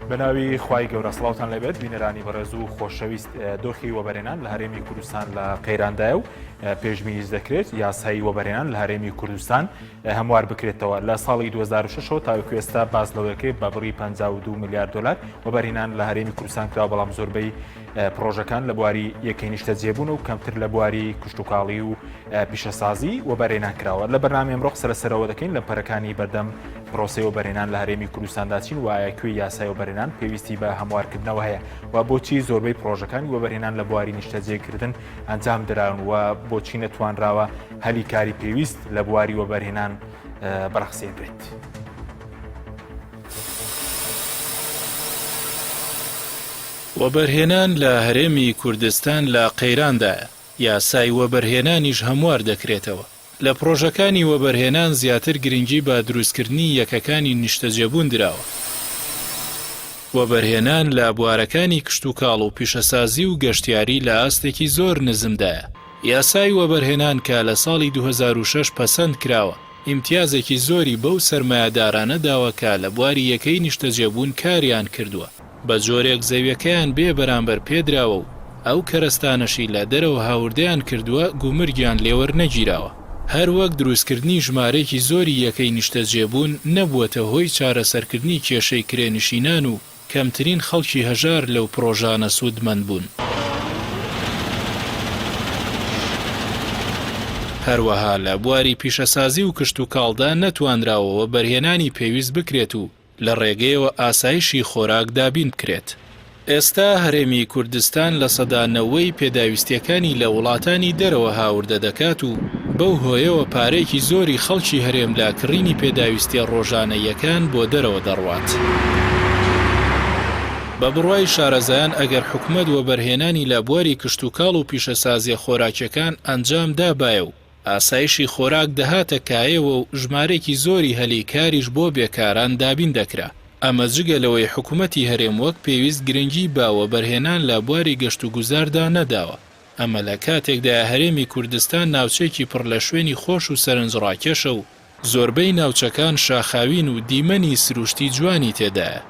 بەناوی خوای گەورە سڵاوتان لێبێت بینەرانی بەڕێز و خۆشەویست دۆخی وەبەرێنان لە هەرێمی کوردستان لە قەیراندایە و پێشبینیش دەکرێت یاسایی وەبەرێنان لە هەرێمی کوردستان هەموار بکرێتەوە لە ساڵی 2006 تاوەکو ئێستا باس لەوەکەی بە بڕی 52 میلیارد دلار وەبەرهێنان لە هەرێمی کوردستان کرا بەڵام زۆربەی پڕۆژەکان لە بواری یەکەی نیشتەجێبوون و کەمتر لە بواری کشتوکاڵی و پیشەسازی وەبەرهێنان کراوە. لە بەرنامەی ئەمڕۆ قسە لەسەرەوە دەکەین لە پەرەکانی بەردەم پرۆسەی وەبەرهێنان لە هەرێمی کوردستاندا چین و ئایا کوێی یاسای وەبەرهێنان پێویستی بە هەموارکردنەوە هەیە و بۆچی زۆربەی پڕۆژەکانی وەبەرهێنان لە بواری نیشتەجێکردن ئەنجام دراون و بۆچی نەتوانراوە هەلی کاری پێویست لە بواری وەبەرهێنان بڕەخسێنرێت. وەبەرهێنان لە هەرێمی کوردستان لە قەیراندایە، یاسای وەبەرهێنانیش هەموار دەکرێتەوە. لە پڕۆژەکانی وەبەرهێنان زیاتر گرنگی بە دروستکردنی یەکەکانی نیشتەجێبوون دراوە. وەبەرهێنان لە بوارەکانی کشتوکاڵ و پیشەسازی و گەشتیاری لە ئاستێکی زۆر نزمدایە. یاسای وەبەرهێنان کە لە ساڵی 2006 پەسەند کراوە، ئیمتیازێکی زۆری بەو سەرمایەدارانە داوە کە لە بواری یەکەی نیشتەجێبوون کاریان کردووە. بە جۆرێک زەویەکەیان بێ بەرامبەر پێدراوە و ئەو کەرەستانەشی لە دەرەوە هاوردەیان کردووە گومرگیان لێوەرنەگیراوە. هەر وەک دروستکردنی ژمارەیەکی زۆری یەکەی نیشتەجێبوون نەبووەتە هۆی چارەسەرکردنی کێشەی کرێنشینان و کەمترین خەڵکی هەژار لەو پڕۆژانە سوودمەند بوون. هەروەها لە بواری پیشەسازی و کشتوکاڵدا نەتوانراوە وەبەرهێنانی پێویست بکرێت و لە ڕێگەیەوە ئاسایشی خۆراک دابین بکرێت. ئێستا هەرێمی کوردستان لە نەوەی پێداویستییەکانی لە وڵاتانی دەرەوە هاوردە دەکات و بەو هۆیەوە پارەیەکی زۆری خەڵکی هەرێم لە کڕینی پێداویستییە ڕۆژانەییەکان بۆ دەرەوە دەڕوات. بە بڕوای شارەزایان ئەگەر حکومەت وەبەرهێنانی لە بواری کشتوکاڵ و پیشەسازییە خۆراکییەکان ئەنجام دابایە و ئاسایشی خۆراک دەهاتە کایەوە و ژمارەیەکی زۆری هەلی کاریش بۆ بێکاران دابین دەکرا. ئەمە جگە لەوەی حکومەتی هەرێم وەک پێویست گرنگی بە وەبەرهێنان لە بواری گەشتوگوزاردا نەداوە. ئەمە لە کاتێکدایە هەرێمی کوردستان ناوچەیەکی پڕ لە شوێنی خۆش و سەرنجڕاکێشە و زۆربەی ناوچەکان شاخاوین و دیمەنی سروشتی جوانی تێدایە.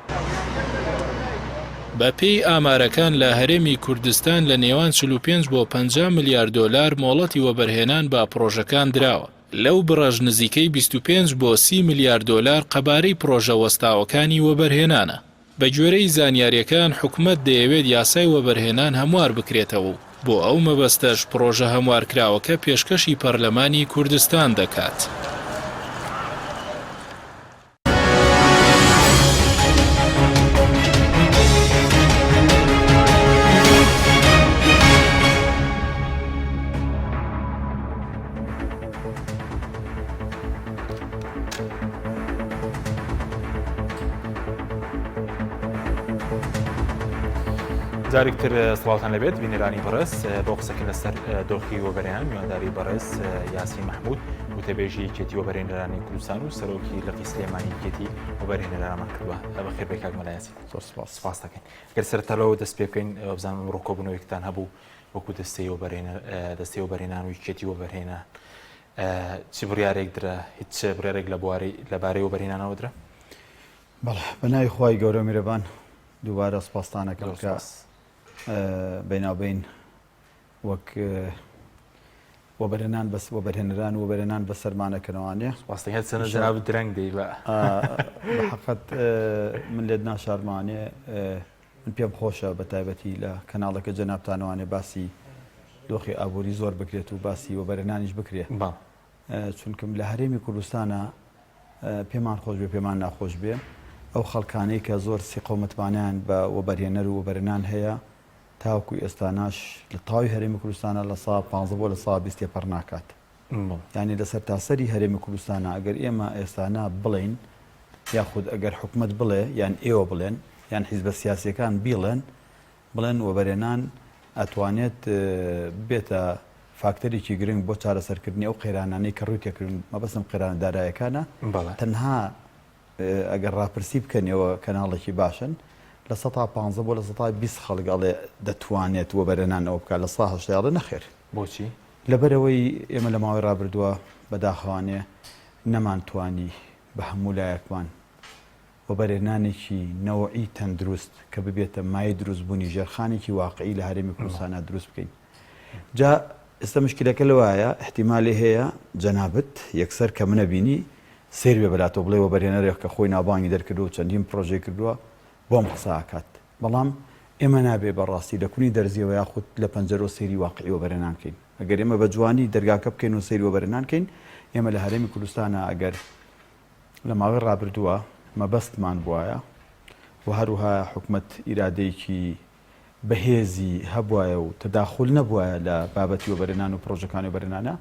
بە پێی ئامارەکان لە هەرێمی کوردستان لە نێوان 45 بۆ 50 ملیار دۆلار مۆڵەتی وەبەرهێنان بە پڕۆژەکان دراوە، لەو بڕەش نزیکەی 25 بۆ 30 ملیار دۆلار قەبارەی پڕۆژە وەستاوەکانی وەبەرهێنانە. بەگوێرەی زانیارییەکان حکومەت دەیەوێت یاسای وەبەرهێنان هەموار بکرێتەوە و بۆ ئەو مەبەستەش پڕۆژە هەموارکراوەکە پێشکەشی پەرلەمانی کوردستان دەکات. جارێک تر سڵاوتان لەبێت بینەرانی بەڕێز بۆ قسەکردن لەسەر دۆخی وەبەرێنان میوانداری بەڕێز یاسین مەحمود وتەبێژی یەکێتی وەبەرێنەرانی کوردستان و سەرۆکی لقی سلێمانی یەکێتی وەبەرهێنەرانمان کردووە بەخێر بێ کاک مەلا یاسین زۆر سپاس سپاس دەکەین گەر سەرەتا لەوە دەست پێ بکەین بزانم ئەمڕۆ کۆبوونەوەیەکتان هەبوو وەکو دەستەی وەبەرهێنەر دەستەی وەبەرهێنان و یەکێتی وەبەرهێنان چ بڕیارێک درا؟ هیچ بڕیارێک لە بواری لەبارەی وەبەرهێنانەوە درا؟ بەڵێ بە ناوی خوای گەورە میرەبان دووبارە سپاستانەکەم کە بیناوبین وەک وەبەرهێنان بەس وەبەرهێنەران وەبەرهێنان بەسەرمانەکەنەوانێ سپاستە هەر چەنە جەناب درەنگ دەی بە حقت من لێت ناشارمانێ من پێم خۆشە بە تایبەتی لە کەناڵەکە جەنابتانەوانێ باسی دۆخی ئابووری زۆر بکرێت و باسی وەبەرهێنانیش بکرێ چونکم لە هەرێمی کوردستانە پێمان خۆش بێ پێمان ناخۆش بێ ئەو خەڵکانەی کە زۆر سیقە و متمانەیان بە وەبەرهێنەر و وەبەرهێنان هەیە تاوەکو ئێستاناش لە تەواوی هەرێمی کوردستانە لە سا 15 بۆ لە سا 20 تێپەڕ ناکات یانی لە سەرتاسەری هەرێمی کوردستانا ئەگەر ئێمە ئێستانا بڵێین یاخود ئەگەر حکومەت بڵێ یان ئێوە بڵێن یان حیزبە سیاسیەکان بیڵێن بڵێن وەبەرێنان ئەتوانێت ببێتە فاکتەرێکی گرنگ بۆ چارەسەرکردنی ئەو قەیرانانەی کە ڕووی تێکردون مەبەستم قەیرانە دارایەکانە تەنها ئەگەر ڕاپرسی بکەن ئێوە کەناڵێکی باشن لە سەتا 15 بۆ لە سەتا 20 خەڵک ئەڵێ دەتوانێت وەبەرێنان ئەوە بکات لە سا هەشتای ئەڵێ نەخێر. بۆچی؟ لەبەرئەوەی ئێمە لە ماوەی ڕابردووە بەداخەوانێ نەمانتوانی بە هەموو لایەکمان. وەبەرهێنانێکی نەوعی تەندروست کە ببێتە مایەی دروستبوونی ژێرخانێکی واقعی لە هەرێمی کوردستانا دروست بکەین. جا ئێستا مشکلەکە لەوایە ئیحتیمالی هەیە جەنابت یەکسەر کە منە بینی سەیر بێ بەلاتەوە بڵێ وەبەرهێنەرێک کە خۆی ناوبانگی دەرکردووە و چەندین پرۆژەی کردووە بۆم قسە ئەکات. بەڵام ئێمە نابێ بە ڕاستی لە کونی دەرزیەوە یاخود لە پەنجەرەوە سەیری واقعی وەبەرهێنان کەین. ئەگەر ئێمە بە جوانی دەرگاکە بکەین و سەیری وەبەرهێنان کەین ئێمە لە هەرێمی کوردستانا ئەگەر لە ماوەی ڕابردووە مەبەستمان بوایە و هەروها حکومەت ئیرادەیەکی بەهێزی هەبوایە و تەداخول نەبوایە لە بابەتی وەبەرهێنان و پڕۆژەکانی وەبەرهێنانە،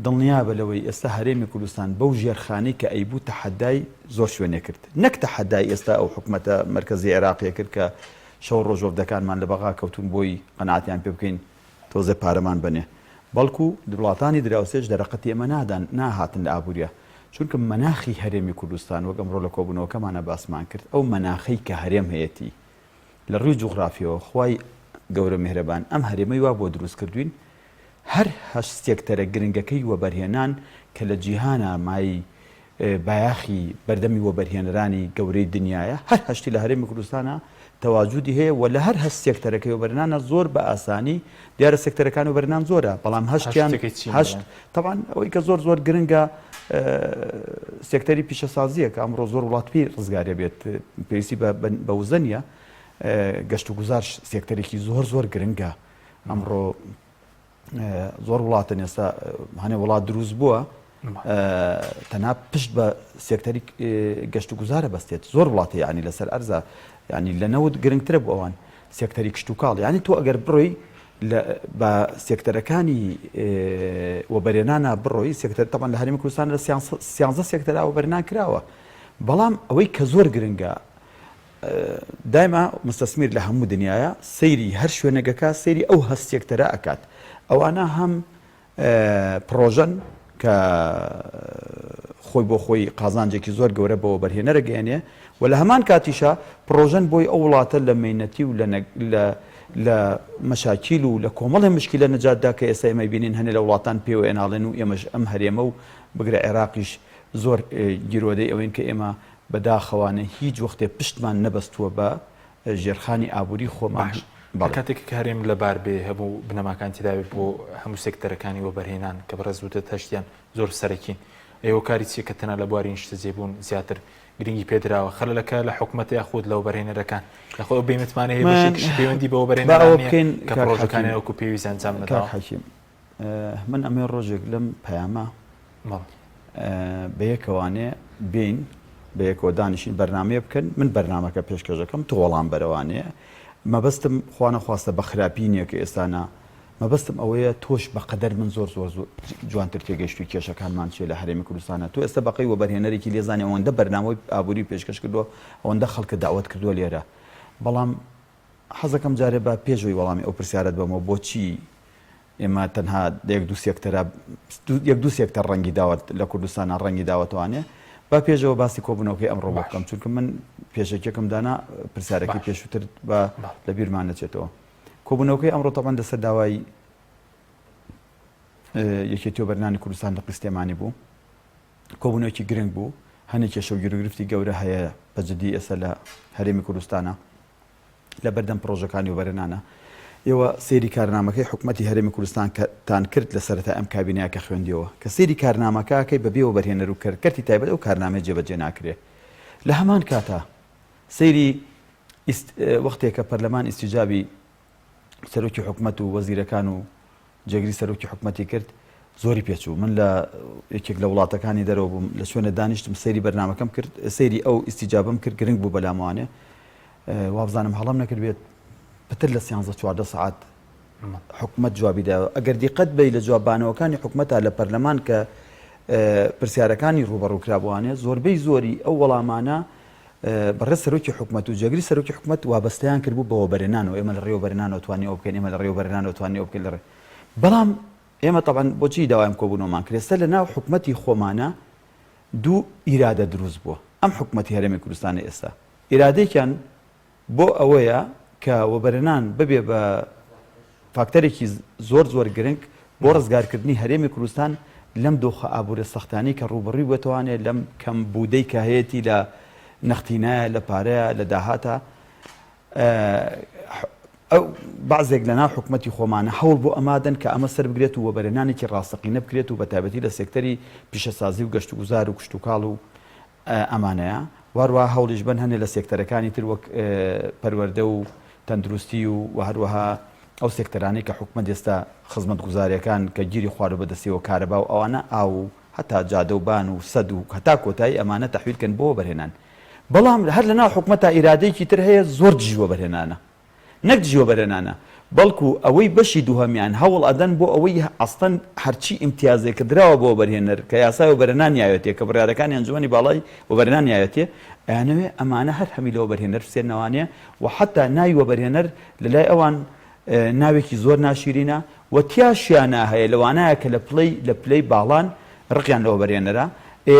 دڵنیابە لەوەی ئێستا هەرێمی کوردستان بەو ژێرخانەی کە ئەیبوو تەحەدای زۆر شوێنێ کرد نەک تەحەدای ئێستا ئەو حکومەتە مەرکەزی عێراقیە کرد کە شەو ڕۆژ وەفدەکانمان لە بەغا کەوتوون بۆی قەناعەتیان پێ بکەین تۆزێ پارەمان بەنێ بەڵکو وڵاتانی دراوسێش دەرەقەتی ئێمە نادان ناهاتن لە ئابووریا چونکە مەناخی هەرێمی کوردستان وەک ئەمڕۆ لە کۆبوونەوەکەمانە باسمان کرد ئەو مەناخەی کە هەرێم هەیەتی لە ڕووی جوغرافیەوە خوای گەورە میهرەبان ئەم هەرێمەی وا بۆ دروست کردوین هەر هەشت سێکتەرە گرنگەکەی وەبەرهێنان کە لە جیهانا مایەی بایەخی بەردەمی وەبەرهێنەرانی گەورەی دنیایە هەر هەشتی لە هەرێمی کوردستانا تەواجودی هەیە و لە هەر هەشت سێکتەرەکەی وەبەرهێنانا زۆر بە ئاسانی دیارە سێکتەرەکانی وەبەرهێنان زۆرە بەڵام هەشتیان هەشتەکەی چین هەشت بڵێن؟ تەبعەن ئەوەی کە زۆر زۆر گرنگە سێکتەری پیشەسازییە کە ئەمڕۆ زۆر وڵات پێی ڕزگارێ بێت پێویستی بە وزە نییە گەشت و گوزار سێکتەرێکی زۆر زۆر گرنگە ئەمڕۆ زۆر وڵاتن ئێستا هەنێ وڵات دروست بووە تەنها پشت بە سێکتەری گەشت و گوزارە بەستێت زۆر وڵاتە ینی لەسەر ئەرزە ینی لە نەوت گرنگترە بۆ ئەوان سێکتەری کشتوکاڵ یانی تۆ ئەگەر بڕۆی لە بە سێکتەرەکانی وەبەرێنانا بڕۆی سێکتەر تەبعەن لە هەرێمی کوردستان لە سیانزە سێکتەرا وەبەرێنان کراوە بەڵام ئەوەی کە زۆر گرنگە دایما مستەسمیر لە هەموو دنیاە سەیری هەر شوێنەگەکە سەیری ئەو هەست سێکتەرە ئەکات ئەوانە هەم پڕۆژەن کە خۆی بۆ خۆی قازانجێکی زۆر گەورە بە وەبەرهێنەر ئەگەیەنێ و لە هەمان کاتیشا پڕۆژەن بۆی ئەو وڵاتە لە مەینەتی و لە لە مەشاکیل و لە کۆمەڵێ مشکیلە نەجات دا کە ئێستا ئێمە بینین هەنێ لە وڵاتان پێوە ئەناڵێن و ئێمەش ئەم هەرێمە و بگرە عێراقیش زۆر گیرۆدەی ئەوەین کە ئێمە بەداخەوانە هیچ وەختێ پشتمان نەبەستووە بە ژێرخانی ئابووری خۆمان. باش کاتێک کە هەرێم لەبار بێ هەموو بنەماکان تێدا بێت بۆ هەموو سێکتەرەکانی وەبەرهێنان کە بەڕێز وتت هەشتیان زۆر سەرەکین ئەی هۆکاری چییە کە تەنها لە بواری نیشتەجێبوون زیاتر گرنگی پێدراوە خەلەلەکە لە حکومەت یاخود لە وەبەرهێنەرەکان یاخود ئەو بێمتمانەیە هەیە من بەشێکیشی پەیوەندی بە با وەبەرهێنەران ئەوە نییە بکەین کە کاک حەکیم پڕۆژەکانیان وەکو پێویست ئەنجام کاک نەداوە حەکیم من ئەمەوێ ڕۆژێک لەم پەیامە بەیەکەوانێ بێین بەیەکەوە دانیشین بەرنامەیە بکەن من بەرنامەکە پێشکەشەکەم تۆ وەڵام بەرەوانەیە مەبەستم خوانەخواستە بە خراپی نییە کە ئێستانا مەبەستم ئەوەیە تۆش بەقەدەر من زۆر زۆر زۆر جوانتر تێگەیشتووی کێشەکانمان چیە لە هەرێمی کوردستانە تۆ ئێستا بەقەی وەبەرهێنەرێکی لێزانی ئەوەندە بەرنامەی ئابووری پێشکەش کردووە ئەوەندە خەڵکە داوەت کردووە لێرە بەڵام حەزەکەم جارێ با پێش ئەوەی وەڵامی ئەو پرسیارەت بەمەوە بۆچی ئێمە تەنها یەک دوو سێکتەرە یەک دوو سێکتەر ڕەنگی داوە لە کوردستانە ڕەنگی داوەتوانێ با پێشەوە باسی کۆبوونەوەکەی ئەمڕۆ بۆ بکەم چونکە من پێشەکیەکەم دانا پرسیارەکەی پێشووتر بە لە بیرمان نەچێتەوە کۆبوونەوەکەی ئەمڕۆ تەبعەن لەسەر داوای یەکێتی وەبەرهێنانی کوردستان لقی سلێمانی بوو کۆبوونەوەکی گرنگ بوو هەنێک کێشە و گیروگرفتی گەورە هەیە بە جدی ئێستا لە هەرێمی کوردستانە لە بەردەم پڕۆژەکانی وەبەرهێنانە. ئێوە سەیری کارنامەکەی حکومەتی هەرێمی کوردستان تان کرد لە سەرەتای ئەم کابینەیە کە خوێندیەوە کە سەیری کارنامەکە ئەکەی بە بێ وەبەرهێنەر و کەرتی تایبەت ئەو کارنامەیە جێبەجێ ناکرێ لە هەمان کاتا سەیری وەختێک کە پەرلەمان ئیستیجابی سەرۆکی حکومەت و وەزیرەکان و جێگری سەرۆکی حکومەتی کرد زۆری پێچوو من لە یەکێک لە وڵاتەکانی دەرەوە بووم لە شوێنە دانیشتم سەیری بەرنمەکەم کرد سەیری ئەو ئیستیجابم کرد گرنگ بوو بەلاموانێ وابزانم هەڵم نەکرد بێت پتر لە سیانزە 14 سعات حکومەت جوابی داوە ئەگەر دیقەت بی لە جوابانەوەکانی حکومەتا لە پەرلەمان کە پرسیارەکانی ڕوبەڕوو کرابووانێ زۆربەی زۆری ئەو وەڵامانە بەڕێز سەرۆکی حکومەت و جێگری سەرۆکی حکومەت وابەستەیان کردبوو بە وەبەرهێنانەوە، ئێمە لە ڕێی وەبەرهێنانەوە توانی ئەوە بکەین، ئێمە لە ڕێی وەبەرهێنانەوە توانی ئەوە بکەین لە ڕێ بەڵام ئێمە تەبعەن بۆچی داوای ئەم کۆبوونەوەمان کرد؟ ئێستا لە ناو حکومەتی خۆمانە دوو ئیرادە دروست بووە، ئەم حکومەتی هەرێمی کوردستانە ئێستا ئیرادەیەکیان بۆ ئەوەیە کە وەبەرهێنان ببێ بە فاکتەرێکی زۆر زۆر گرنگ بۆ ڕزگارکردنی هەرێمی کوردستان لەم دۆخە ئابوورە سەختانەی کە ڕووبەڕووی بووەتەوانێ لەم کەم بوودەی کە هەیەتی لە. نەختینایە لە پارەیە لە داهاتە ئەو بەعزێک لە ناو حکومەتی خۆمانە هەوڵ بۆ ئەمادەن کە ئەمە سەر بگرێت و وەبەرهێنانێکی ڕاستەقینە بکرێت و بەتایبەتی لە سێکتەری پیشەسازی و گەشتوگوزار و کشتوکاڵ و ئەمانەیە واروەها هەوڵیش بەن هەنێ لە سێکتەرەکانی تر وەک پەروەردە و تەندروستی و و هەروەها ئەو سێکتەرانەی کە حکومەت ئێستا خزمەتگوزاریەکان کە گیری خواردوە بەدەستیەوە کارەبا و ئەوانە ئاو و هەتا جادە و بان و سەد و هەتا کۆتایی ئەمانە تەحویل کەن بۆ وەبەرهێنان بەڵام هەر لەناو حکومەتا ئیرادەیەکی تر هەیە زۆر دژی وەبەرهێنانە نەک دژی وەبەرهێنانە بەڵکو ئەوەی بەشی دووهەمیان هەوڵ ئەدەن بۆ ئەوەی ئەسڵەن هەرچی ئیمتیازێک کە دراوە بۆ وەبەرهێنەر کە یاسای وەبەرهێنان یاوێتێ کە بڕیارەکانی ئەنجومەنی باڵای وەبەرهێنان یاوێتێ ئەیانەوێ ئەمانە هەر هەمی لە وەبەرهێنەر بسێننەوانێ و حەتا ناوی وەبەرهێنەر لەلای ئەوان ناوێکی زۆر ناشیرینە و تیاشیانا هەیە لەوانایە کە لە پلەی لە پلەی باڵان ڕقیان لە وەبەرهێنەرە ئێ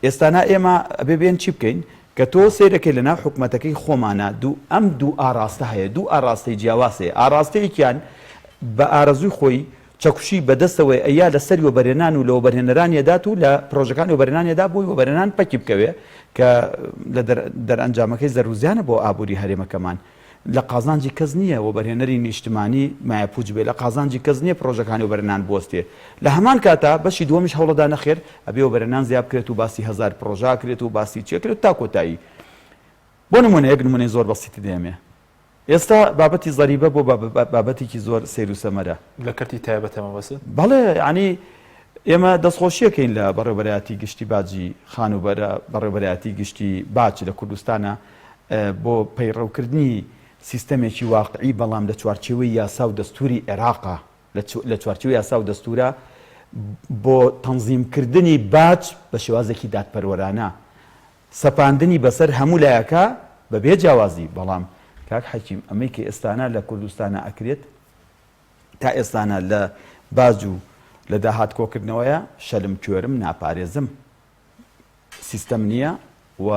ئێستانا ئێمە ئەبێ بێن چی بکەین؟ کە تۆ سەیرەکەی لەناو حکومەتەکەی خۆمانا دوو ئەم دوو ئاڕاستە هەیە دوو ئاڕاستەی جیاواز هەیە ئاڕاستەیەکیان بە ئارەزووی خۆی چەکوشی بەدەستەوەی ئەیا لە سەری وەبەرهێنان و لە وەبەرهێنەرانی ئەدات و لە پرۆژەکانی وەبەرهێنانی ئەدا بۆی وەبەرهێنان پەکی بکەوێ کە لە دەرئەنجامەکەی زەروزیانە بۆ ئابووری هەرێمەکەمان. لە قازانجی کەس نییە وەبەرهێنەری نیشتمانی مایەپووچ بێ، لە قازانجی کەس نییە پڕۆژەکانی وەبەرهێنان بوەستێ. لە هەمان کاتا بەشی دووەمیش هەوڵەدا نەخێر ئەبێ وەبەرهێنان زیا بکرێت و باسی هەزار پڕۆژە ئەکرێت و باسی چی ئەکرێت تا کۆتایی. بۆ نموونە یەک نموونەی زۆر بەسیتی دەیەمێ. ئێستا بابەتی زەریبە بۆ بابەتێکی زۆر سەیر و سەمەرە. لە کەرتی تایبەتە مەبەستت؟ بەڵێ یانی ئێمە دەستخۆشیەکەین لە بەڕێوەبەرایەتی گشتی باجی خانووبەرە، بەڕێوەبەرایەتی گشتی باج لە کوردستانە بۆ پەیڕەوکردنی سیستەمێکی واقعی بەڵام لە چوارچێوەی یاسا و دەستوری عێراقا لە چوارچێوەی یاسا و دەستورا بۆ تەنزیمکردنی باج بە شێوازێکی دادپەروەرانە سەپاندنی بەسەر هەموو لایەکا بەبێ جیاوازی بەڵام کاک حەکیم ئەمەی کە ئێستانا لە کوردستانا ئەکرێت تا ئێستانا لە باج و لە داهات کۆکردنەوەیە شەلم کوێرم ناپارێزم سیستەم نییە و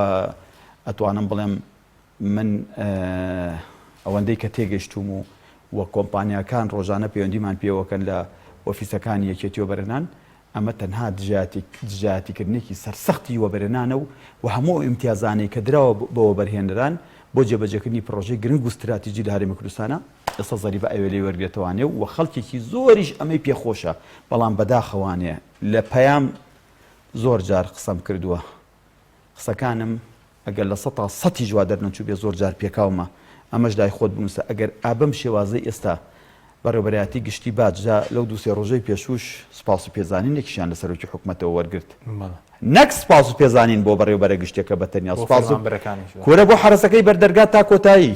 ئەتوانم بڵێم من ئەوەندەی کە تێگەشتوم و و کۆمپانیاکان ڕۆژانە پەیوەندیمان پێوەکەن لە ئۆفیسەکانی یەکێتی وەبەرهێنان ئەمە تەنها دژایەتیکردنێکی سەرسەختی وەبەرهێنانە و و هەموو ئەو ئیمتیازانەی کە دراوە بە وەبەرهێنەران بۆ جێبەجێکردنی پڕۆژەی گرنگ و ستراتیجی لە هەرێمی کوردستانە ئێستا زەریبە ئەوێ لێی وەرگرێتەوانێ و خەڵکێکی زۆریش ئەمەی پێخۆشە بەڵام بەداخەوانێ لە پەیام زۆر جار قسەم کردووە قسەکانم ئەگەر لە سەتا سەتیش وا دەرنەچووبێ زۆر جار پێکاومە ئەمەش لای خۆت بنووسە ئەگەر ئا بەم شێوازەی ئێستا بەڕێوبەرایەتی گشتی باج جا لەو دوو سێ ڕۆژەی پێشووش سوپاس و پێزانینێکیشیان لە سەرۆکی حکومەتەوە وەرگرت نەک سوپاس و پێزانین بۆ بەڕێوبەرە گشتیەکە بە تەنیا سوپاس و کورە بۆ حەرەسەکەی بەردەرگا تا کۆتایی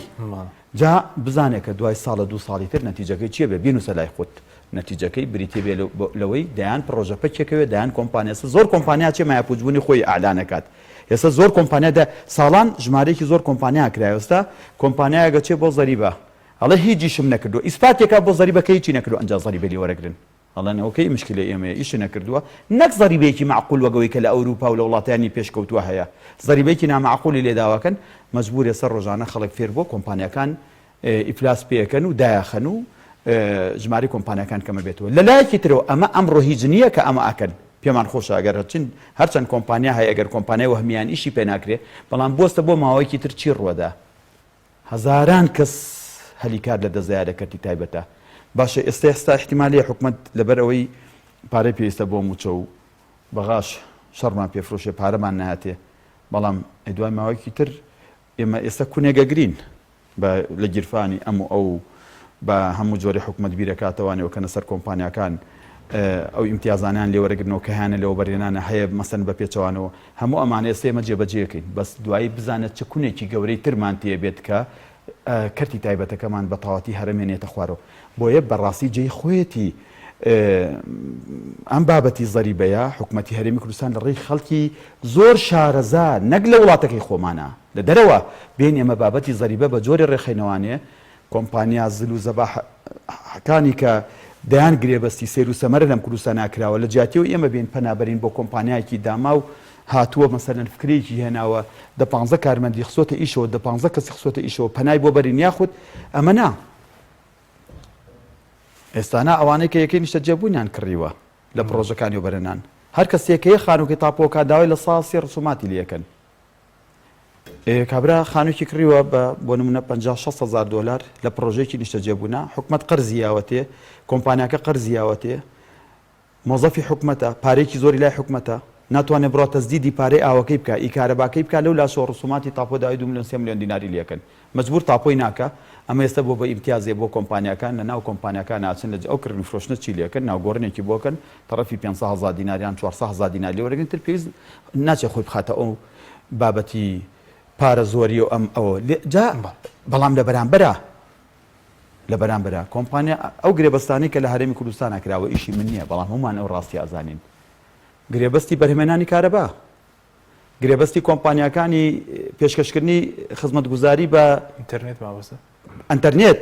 جا بزانێ کە دوای ساڵە دوو ساڵی تر نەتیجەکەی چیە بێ بینوسە لای خۆت نەتیجەکەی بریتیە بێ لەوەی دەیان پڕۆژە پەکێکەوێ دەیان کۆمپانیا ئێستا زۆر کۆمپانیا چێ مایەپوچبوونی خۆی ئەعلان ئەکات ئێستا زۆر کۆمپانیا دە ساڵان ژمارەیەکی زۆر کۆمپانیا کرا ئێستا کۆمپانیایەک ئەچێ بۆ زەریبە ئەڵێ هیچیشم نەکردووە ئیسپاتێکا بۆ زەریبە کە هیچی نەکردووە ئەنجا زەریبە لێ وەرەگرن ئەڵێن ئۆکەی مشکلەی ئێمەیە ئیشی نەکردووە نەک زەریبەیەکی مەعقول وەک ئەوەی کە لە ئەوروپا و لە وڵاتانی پێشکەوتووە هەیە زەریبەیەکی نامەعقولی لێ داواکەن مەجبور ئێستا ڕۆژانە خەڵک فێر بووە کۆمپانیاکان ئیفلاس پێکەن و دایەخەن و ژمارەی کۆمپانیاکان کەمە بێتەوە لە لایەکی ترەوە ئەمە ئەمڕۆ هیچ نییە کە ئەمە ئەکەن پێمان خۆشە ئەگەر هەرچین هەرچەند کۆمپانیا هەیە ئەگەر کۆمپانیای وەهمیان ئیشی پێ ناکرێ بەڵام بوەستە بۆ ماوەیەکی تر چی ڕوەدا هەزاران کەس هەلی کار لە دەست دایە لە کەرتی تایبەتە. باشە ئێستا ئێستا ئیحتیمال هەیە حکومەت لەبەر ئەوەی پارەی پێویستە بۆ مووچە و بەغاش شەڕمان پێ فرۆشێ پارەمان نایەتێ بەڵام ئەی دوای ماوەیەکی تر ئێمە ئێستا کونێک ئەگرین بە لە گیرفانی ئەم و ئەو بە هەموو جۆرێ حکومەت بیرەکاتەوانێ وکەنە سەر کۆمپانیاکان ئەو ئیمتیازانەیان لێ وەرەگرنەوە کە هەیانە لە وەبەرهێنانە هەیە مەسەن بە پێچەوانەوە هەموو ئەمانە ئێستا ئێمە جێبەجێکەین بەس دوایی بزانە چ کونێکی گەورەی ترمان تێ بێت کە کەرتی تایبەتەکەمان بە تەواتی هەرەمێنێتە خوارەوە بۆیە بەڕاستی جێی خۆیەتی ئەم بابەتی زەریبەیە حکومەتی هەرێمی کوردستان لە ڕێی خەڵکی زۆر شارەزا نەک لە وڵاتەکەی خۆمانە لە دەرەوە بێن ئێمە بابەتی زەریبە بە جۆری ڕێخەینەوانێ کۆمپانیا زل و زەباحەکانی کە دەیان گرێبەستی سەیر و سەمەرە لەم کوردستانە کراوە لە جیاتیەوە ئێمە بێین پەنا بەرین بۆ کۆمپانیایەکی داماو هاتووە مەسەلەن فکرەیەکی هێناوە دە پانزە کارمەندی خستۆتە ئیشەوە دە پانزە کەسی خستۆتە ئیشەوە پەنای بۆ بەرین یاخود ئەمە نا ئێستا نا ئەوانەی کە یەکەی نیشتەجێبوونیان کڕیوە لە پڕۆژەکانی وەبەرهێنان هەر کەس یەکەیە خانووکەی تاپۆکا داوای لە سا سی ڕسوماتی لێ ئەکەن. کابرا خانوویەکی کڕیوە بە بۆ نمونە 50 60 هەزار دۆلار لە پڕۆژەیەکی نیشتەجێبوونە حکومەت قەرزی یاوەتێ کۆمپانیاکە قەرزی یاوەتێ مۆزەفی حکومەتە پارەیەکی زۆری لای حکومەتە ناتوانێ بڕوا تەسدیدی پارەی ئاوەکەی بکا ئی کارەباکەی بکا لەو لاشەوە ڕسوماتی تاپۆ داوای دوو ملیۆن سێ ملیۆن دیناری لێکەن مەجبور تاپۆی ناکا ئەمە ئێستا بۆ بە ئیمتیازێ بۆ کۆمپانیاکان لە ناو کۆمپانیاکان ئاچن لە ئەو کڕین و فرۆشتنە چی لێکەن ناوگۆڕینێکی بۆکەن تەڕەفی پێنج سەد هەزا دینار یان چوار سەد هەزا دینار لێ وەرەگرن تر پێویست ناچێ خۆی بخاتە ئەو بابەتی پارە زۆری و ئەم ئەوە لێ جا بەڵام لە بەرامبەرا لە بەرامبەرا کۆمپانیا ئەو گرێبەستانەی کە لە هەرێمی کوردستانا کراوە ئیشی من نییە بەڵام هەموومان ئەو ڕاستیە ئەزانین گرێبەستی بەرهەمێنانی کارەبا گرێبەستی کۆمپانیاکانی پێشکەشکردنی خزمەتگوزاری بە ئینتەرنێت مامۆستا ئەنتەرنێت،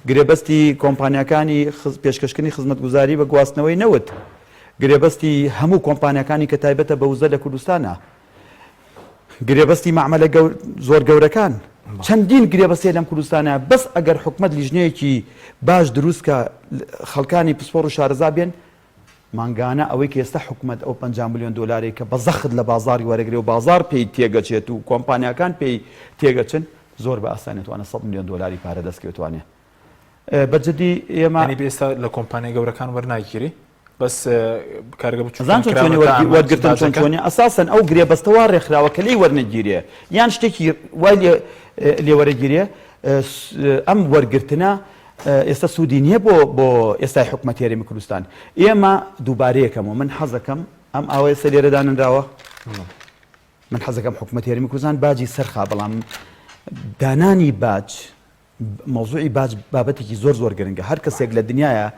گرێبەستی کۆمپانیاکانی پێشکەشکردنی خزمەتگوزاری بە گواستنەوەی نەوت، گرێبەستی هەموو کۆمپانیاکانی کە تایبەتە بە وزە لە کوردستانا، گرێبەستی مەعمەلە زۆر گەورەکان، چەندین گرێبەست هەیە لەم کوردستانە، بەس ئەگەر حکومەت لیژنەیەکی باش دروست کا، خەڵکانی پسپۆڕ و شارەزا بێن، مانگانە ئەوەی کە ئێستا حکومەت ئەو 50 ملیۆن دۆلارەی کە بە زەخت لە بازاڕی وەرەگرێ و بازاڕ پێی تێگەچێت و کۆمپانیاکان پێی تێگەچن زۆر بە ئاسانی توانێت 100 ملیۆن دۆلاری پارە دەستکەوێت توانێ بە جدی ئێمە یانی ئێستا لە کۆمپانیا گەورەکان وەرناگیری بەس کارگە بچووکان ئەزان چۆن چۆنی کراونەتە وەرگی- ئامانج وەرگرتن چۆن باجەکە چۆنی ئەساسەن ئەو گرێبەستە وا ڕێکخراوە کە لێی وەرنەگیرێ یان شتێکی وای لێ لێ وەرەگیرێ ئەم وەرگرتنە ئێستا سوودی نییە بۆ بۆ ئێستای حکومەتی هەرێمی کوردستان. ئێمە دووبارەیەکەمەوە من حەزەکەم ئەم ئاوە ئێستا لێرە داننراوە من حەزەکەم حکومەتی هەرێمی کوردستان باجی سەرخا بەڵام دانانی باج مەوزوعی باج بابەتێکی زۆر زۆر گرنگە هەر کەسێک لە دنیاە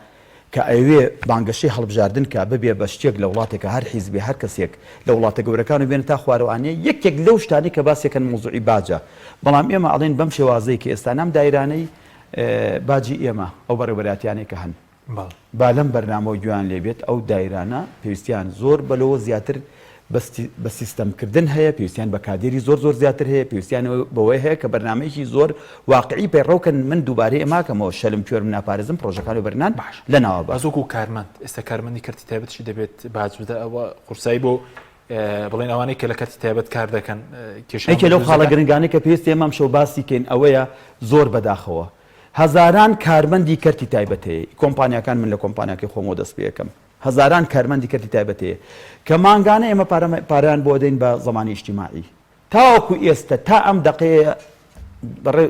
کە ئەوێ بانگەشەی هەڵبژاردن کە ببێ بە شتێک لە وڵاتێکە هەر حیزبێ هەر کەسێک لە وڵاتە گەورەکان و بێنە تا خوارەوانە یەکێک لەو شتانەی کە باسێکن مەوزوعی باجە بەڵام ئێمە ئەڵێن بەم شێوازەی کە ئێستا نام دایرانەی باجی ئێمە، ئەو بەڕێوەبەرایەتیانەی کە هەن، با لەم بەرنامەوە گوێیان لێ بێت، ئەو دایرانە پێویستیان زۆر بە لەوە زیاتر بە سیستەمکردن هەیە، پێویستیان بە کادێری زۆر زۆر زیاتر هەیە، پێویستیان بەوەی هەیە کە بەرنامەیەکی زۆر واقعی پەیڕەو کەن، من دووبارەی ئەماکەمەوە شەلم کوێرم ناپارێزم پڕۆژەکان و بەرنان لە ناوە بە. بەس وەکو کارمەند، ئێستا کارمەندی کەرتی تایبەتیش دەبێت باج بدا، ئەوە قورسایی بۆ بڵێن ئەوانەی کە لە کەرتی تایبەت کار دەکەن کێشەیان یەکێ بۆ لەو دروست خاڵە دەکات؟ گرنگانەی کە پێویستە ئێمە ئەمشەو باسی کەین ئەوەیە زۆر بەداخەوە هەزاران کارمەندی کەرتی تایبەت هەیە کۆمپانیاکان من لە کۆمپانیاکەی خۆمەوە دەست پێ ئەکەم هەزاران کارمەندی کەرتی تایبەت هەیە کە مانگانە ئێمە پارە پارەیان بۆ دەین بە زەمانی ئیجتیماعی تاوەکو ئێستە تا ئەم دەقەیە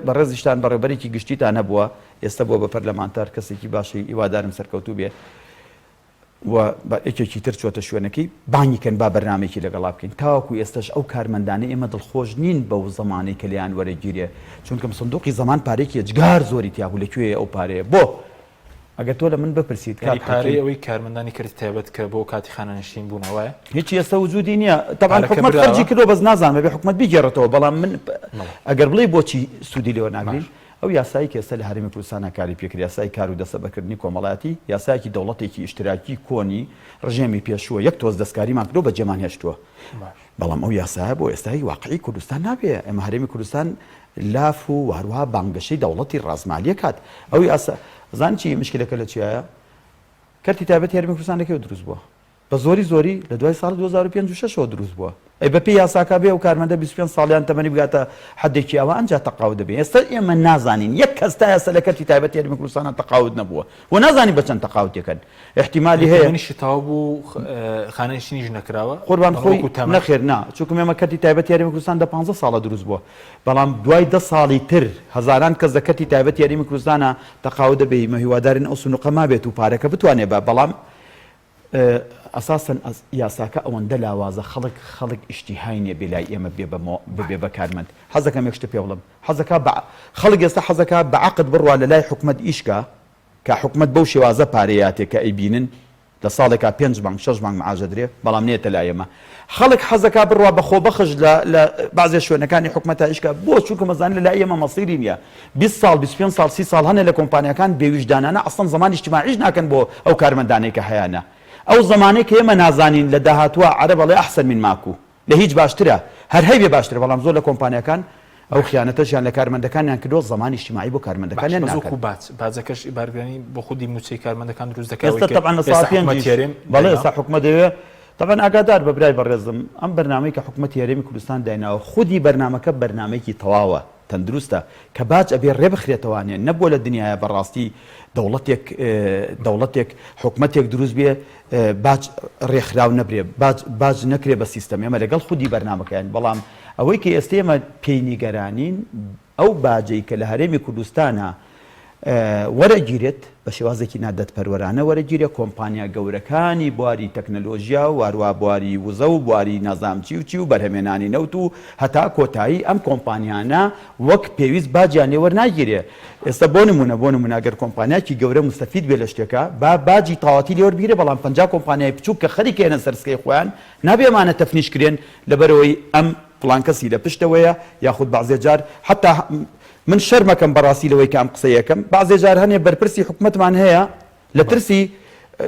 بەڕێزیشتان بەڕێوبەرێکی گشتیتان هەبووە ئێستە بووە بە پەرلەمانتار کەسێکی باشی هیوادارم سەرکەوتوو بێ و بە یەکێکی تر چۆتە شوێنەکەی بانگی کەن با بەرنامەیەکی لەگەڵا بکەین تاوەکو ئێستەش ئەو کارمەندانەی ئێمە دڵخۆش نین بەو زەمانەی کە لێیان وەرەگیرێ چونکەم سندوقی زەمان پارەیەکی ئێجگار زۆری تیا بوو لە کوێیە ئەو پارەیە بۆ ئەگەر تۆ لە من بپرسیت یانی کاک پارەی حەکیم ئەوەی کارمەندانی کەرتی تایبەت کە بۆ کاتی خانەنشین بوون وایە؟ هیچی ئێستا وجودی نییە تەبعەن پارەکە حکومەت براوە؟ خەرجی کردووە بەس نازانم ئەبێ حکومەت بیگێڕێتەوە بەڵام من بەڵێ. ئەگەر بڵێی بۆچی سوودی لێ وەرناگرین باش. ئەو یاسایەی کە ئێستا لە هەرێمی کوردستانا کاری پێکرێ، یاسای کار و دەستەبەرکردنی کۆمەڵایەتی، یاسایەکی دەوڵەتێکی ئیشتراکی کۆنی ڕژێمی پێشووە، یەک تۆز دەستکاریمان کردووە بەجێمان هێشتووە. بەڵام ئەو یاسایە بۆ ئێستای واقعی کوردستان نابێ. ئێمە هەرێمی کوردستان لاف و هەروەها بانگەشەی دەوڵەتی ڕازمالیە کات. ئەو یاسا، ئەزانی چی مشکلەکە لە چیایە؟ کەرتی تایبەتی هەرێمی کوردستان لە کەی دروست بووە؟ بە زۆری زۆری لە دوای ساڵی 2005 و 6 ەوە دروست بووە. ئەی بە پێی یاساکە بێ ئەو کارمەندە 25 ساڵ یان تەمەنی بگاتە حەدێکی ئەوە ئەنجا تەقاوت دەبێ. ئێستا ئێمە نازانین یەک کەس تا ئێستا لە کەرتی تایبەتی هەرێمی کوردستانا تەقاوت نەبووە و نازانین بە چەند تەقاوت دەکەن. ئیحتیمالی هەیە. تەمەنیشی تەواو بوو خانەنشینیش نەکراوە؟ قوربان بەڵام خۆی وەکو تەمەن. نەخێر نا چونکم ئێمە کەرتی تایبەتی هەرێمی کوردستان دە پانزە ساڵە دروست بووە بەڵام دوای دە ساڵی تر هەزاران کەس لە کەرتی تایبەتی هەرێمی کوردستانا تەقاوت دەبێ ئیمە هیوادارین ئەو سنوقە مابێت و پارەکە بتوانێ بە بەڵام ئەساسەن یاساکە ئەوەندە لاوازە خەڵک خەڵک ئیشتیهای نیە بێ لای ئێمە بێ بە ببێ بە کارمەند حەزەکەم یەک شتت پێ بڵێم حەزەکا بە خەڵک ئێستا حەزەکا بە عەقد بڕوا لە لای حکومەت ئیش کا کە حکومەت بەو شێوازە پارەیاتێ کە ئەیبینن لە ساڵێکا پێنج مانگ شەش مانگ معاش دەدرێ بەڵام نێتە لای ئێمە خەڵک حەزەکا بڕوا بە خۆبەخش لە لە بەعزێ شوێنەکانی حکومەتا ئیش کا بۆ چونکە مەزانێ لە لای ئێمە مەسیری نیە 20 ساڵ 25 ساڵ 30 ساڵ هەنە لە کۆمپانیاکان بێویژدانانە ئەسڵەن زەمان ئیجتیماعیش ناکەن بۆ ئەو کارمەندانەی کە هەیانە ئەو زەمانەی کە ئێمە نازانین لە داهاتووا عەرەب ئەڵێ احسن من ماکو لە هیچ باشترە هەر هەیبێ باشترە بەڵام زۆر لە کۆمپانیاکان ئەو خیانەتەشیان لە کارمەندەکانیان کردووە زەمان ئیجتیماعی بۆ باش کارمەندەکانیان بەس ناکەن. وەکو باج باجەکەش بارگرانی بۆ خودی مووچەی کارمەندەکان دروست دەکا ئێستا ئەوەی کە تەبعەن لە ئێستا ساڵ حکومەت پێنجیش هەرێم بەڵێ دایناوە. ئێستا حکومەت دەیەوێ. تەبعەن ئاگادار بە برای بەڕێزم ئەم بەرنامەی کە حکومەتی هەرێمی کوردستان دایناوە خودی بەرنامەکە بەرنامەیەکی تەواوە تەندروستە کە باج ئەبێ ڕێبخرێتەوانێ نەبووە لە دنیایا بەڕاستی دەوڵەتێک دەوڵەتێک حکومەتێک دروست بێ باج ڕێکخراو نەبرێ باج باج نەکرێ بە سیستەم ئێمە لەگەڵ خودی بەرنامەکەیان بەڵام ئەوەی کە ئێستا ئێمە پێی نیگەرانین ئەو باجەی کە لە هەرێمی کوردستانا وەرئەگیرێت بە شێوازێکی نادەدپەروەرانە وەرەگیرێ، کۆمپانیا گەورەکانی بواری تەکنەلۆژیا و هەروا بواری وزە و بواری نازانم چی و چی و بەرهەمێنانی نەوت و هەتا کۆتایی ئەم کۆمپانیانە وەک پێویست باجیان لێ وەرناگیرێ. ئێستا بۆ نموونە بۆ نموونە گەر کۆمپانیاکی گەورە موستەفید بێ لە شتێکا با باجی تەواوەتی لێ وەربگیرێ بەڵام 50 کۆمپانیای بچووک کە خەریکە یەنە سەر سکەی خۆیان نابێ ئەمانە تەفنیش کرێن لەبەرئەوەی ئەم فڵان کەسی لە پشتەوەیە یاخود بەعزێ جار حەتا من شەرمەکەم بەڕاستی لەوەی کە ئەم قسەیەکەم بەعزێ جار هەنێ بەرپرسی حکومەتمان هەیە لە ترسی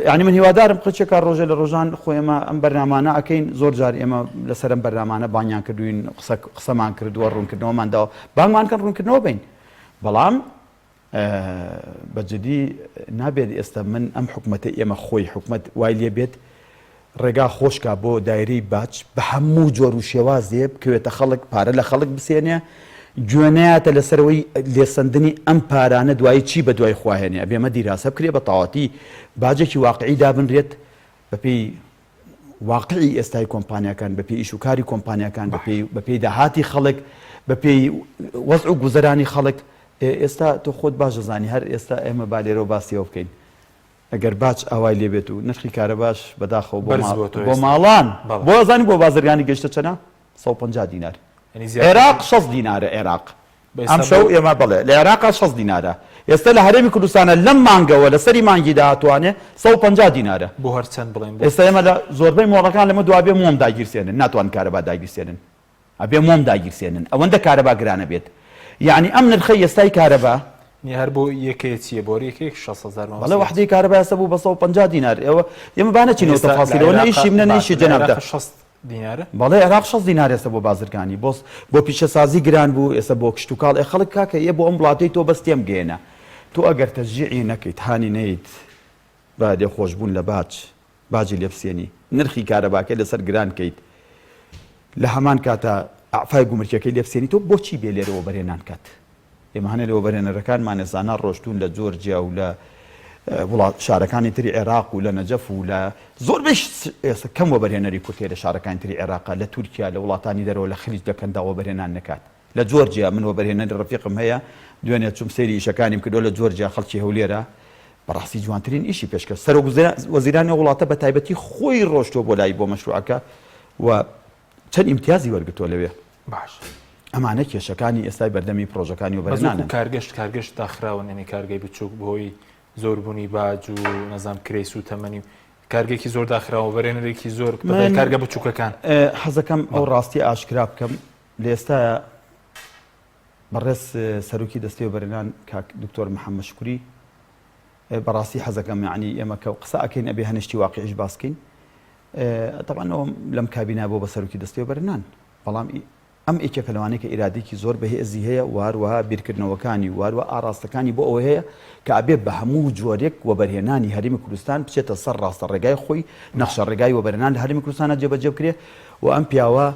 یعنی من هیوادارم قچێکا ڕۆژێ لە ڕۆژان خۆ ئێمە ئەم بەرنامانە ئەکەین زۆر جار ئێمە لەسەر ئەم بەرنامانە بانگیان کردوین قسە قسەمان کردووە ڕوونکردنەوەمان داوە بانگمان کەن ڕوونکردنەوە بین بەڵام بە جدی نابێت ئێستا من ئەم حکومەتە ئێمە خۆی حکومەت وای لێ بێت ڕێگا خۆشکا بۆ دایرەی باج بە هەموو جۆر و شێوازێ بکەوێتە خەڵک پارە لە خەڵک بسێنێ گوێ نەیاتە لەسەرەوەی لێسەندنی ئەم پارانە دوایی چی بە دوای خواهێنێ ئەبێ ئەمە دیراسە بکرێ بە تەواوەتی باجێکی واقعی دابنرێت بەپێی واقعی ئێستای کۆمپانیاکان بەپێی ئیش و کاری کۆمپانیاکان بەپێی بەپێی داهاتی خەڵک بەپێی وەزع و گوزەرانی خەڵک ئێستا تۆ خۆت باش دەزانی هەر ئێستا ئێمە با لێرەوە باسی ئەوە بکەین ئەگەر باج ئاوای لێ بێت و نرخی کارەباش بەداخەوە بۆ بەرز ماڵ بۆتەوە بۆ ئێستا. ماڵان بەڵێ. بۆ ئەزانی بۆ بازرگانی گەیشتە چەنە؟ 150 دینار. یانی زیاتر عێراق 60 دینارە عێراق. بە ئێستا ئەمشەو بۆ ئێمە بەڵێ لە عێراقا 60 دینارە. ئێستا لە هەرێمی کوردستانە لەم مانگەوە لە سەری مانگی داهاتوانێ 150 دینارە. بۆ هەر چەند بڵێین بۆ ئێستا ئێمە لە زۆربەی مۆڵەکان لەمە دوا بێ مۆم داگیرسێنن ناتوانن کارەبا داگیرسێنن. ئەبێ مۆم داگیرسێنن ئەوەندە کارەبا گرانە بێت یەعنی ئەم نرخەی ئێستای کارەبا. نی هەر بۆ یەکەیە چیە بۆ یەکەیەک 600 هەزار مامۆستا بەڵێ وەحدەی کارەبا ئێستا بوو بە 150 دینار ئێوە ئێمە با نەچینەوە ئێستا لە تەفاسیلەوە نە عێراقا ئیشی منە نە باشە ئیشی لە جەنابتە عێراقا 60 دینارە؟ بەڵێ عێراق 60 دینار ئێستا بۆ بازرگانی بۆ بۆ پیشەسازی گران بوو ئێستا بۆ کشتوکاڵ ئێ خەڵک کاکە ئێ بۆ ئەم وڵاتەی تۆ بەس تێم گەیەنە تۆ ئەگەر تەشجیعی نەکەیت هانی نەیت بە لێخۆشبوون لە باج باجی لێ بسێنی، نرخی کارەباکەی لەسەر گران کەیت، لە هەمان کاتا ئەعفای گومرکیەکەی لێ بسێنی، تۆ بۆچی بێ لێرە وەبەرهێنان کات؟ ئێمە هەنێ لە وەبەرهێنەرەکانمان ئێسانا ڕۆشتوون لە جۆرجیا و لە وڵات شارەکانی تری عێراق و لە نەجەف و لە زۆربەی ئێستا کەم وەبەرهێنەری کورد هەیە لە شارەکانی تری عێراقا، لە تورکیا، لە وڵاتانی دەرەوە، لە خلیج، لە کەنداو وەبەرهێنان نەکات. لە جۆرجیا من وەبەرهێنەری ڕەفیقم هەیە دوێنێ چوم سەیری ئیشەکانیم کردوە لە جۆرجیا خەڵکی هەولێرە بەڕاستی جوانترین ئیشی پێشکەش سەرۆک وەزیرانی ئەو وڵاتە بە تایبەتی خۆی ڕۆشتوە بۆ لای بۆ مەشروعەکە و چەند ئیمتیازی وەرگتووە لەوێ باش ئەمانە کێشەکانی ئێستای بەردەمی پرۆژەکانی وەبەرهێنانن. کارگەشت کارگەشت داخراون ینی کارگەی بچووک بەهۆی زۆربوونی باج و نەزام کرێی سووتەمەنی و کارگەیەکی زۆر داخراوە بەرێنەرێکی زۆر من کارگە بچووکەکان حەزەکەم ئەو ڕاستی ئاشکرا بکەم لە ئێستایا بەڕێز سەرۆکی دەستەی وەبەرهێنان کاک دکتۆر محەممەد شوکری بەڕاستی حەزەکەم یعنی ئێمە کە قسە ئەکەین ئەبێ هەنێ شتی واقعیش باس کەین تەبعەن ئەوم لەم کابینە بۆ بە سەرۆکی دەستەی وەبەرهێنان بەڵام ئەم یەکێکە لەوانەیە کە ئیرادێکی زۆر بەهێزی هەیە و هەروەها بیرکردنەوەکانی و هەروە ئاراستەکانی بۆ ئەوە هەیە کە ئەبێ بە هەموو جۆرێک وەبەرهێنانی هەرێمی کوردستان بچێتە سەر ڕاستە ڕێگای خۆی نەخشە ڕێگای وەبەرهێنان لە هەرێمی کوردستانە جێبەجێ بکرێ و ئەم پیاوە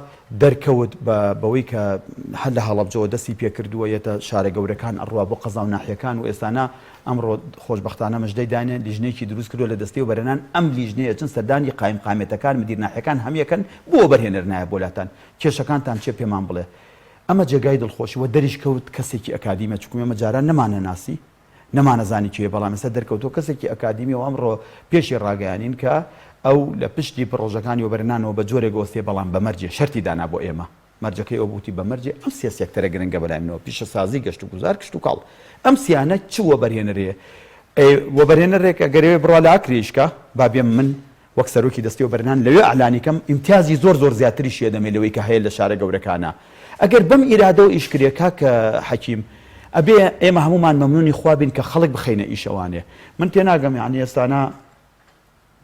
دەرکەوت بە بەوەی کە هەر لە هەڵەبجەوە دەستی پێکردووە یەتە شارە گەورەکان ئەڕوا بۆ قەزا و ناحیەکان و ئێستانا ئەمڕۆ خۆشبەختانە مژدەی داینێ لیژنەیەکی دروست کردووە لە دەستەی وەبەرهێنان ئەم لیژنەیە چن سەردانی قایمقامیەتەکان مدیر ناحیەکان هەمیەکەن بۆ وەبەرهێنەر نایە بۆ لاتان کێشەکانتان چیە پێمان بڵێ ئەمە جێگای دڵخۆشی وە دەریش کەوت کەسێکی ئەکادیمیە چونکو ئێمە جاران نەمانەناسی نەمانەزانی کێیە بەڵام ئێستا دەرکەوتووە کەسێکی ئەکادیمیە و ئەمڕۆ پێشی ڕاگەیانین کە ئەو لە پشتی پڕۆژەکانی وەبەرهێنانەوە بە جۆرێک ئەوەستێ بەڵام بە مەرجێ شەرتی دانا بۆ ئێمە مەرجەکەی ئەو بوو وتی بە مەرجێ ئەم سێ سێکتەرە گرنگە بەلای منەوە پیشەسازی گەشتوگوزار کشتوکاڵ ئەم سیانە چ وەبەرهێنەرێ وەبەرهێنەرێک ئەگەر ئەوێ بڕوا لە ئاکرێ ئیش کا با بێم من وەک سەرۆکی دەستەی وەبەرهێنان لەوێ ئعلانی کەم ئیمتیازی زۆر زۆر زیاتریشی ئەدەمێ لەوەی کە هەیە لە شارە گەورەکانا ئەگەر بەم ئیرادەوە ئیش کرێ کاک حەکیم ئەبێ ئێمە هەموومان مەمنونی خوا بین کە خەڵک بخەینە ئیش ئەوانێ من تێناگەم یانی ئێستانا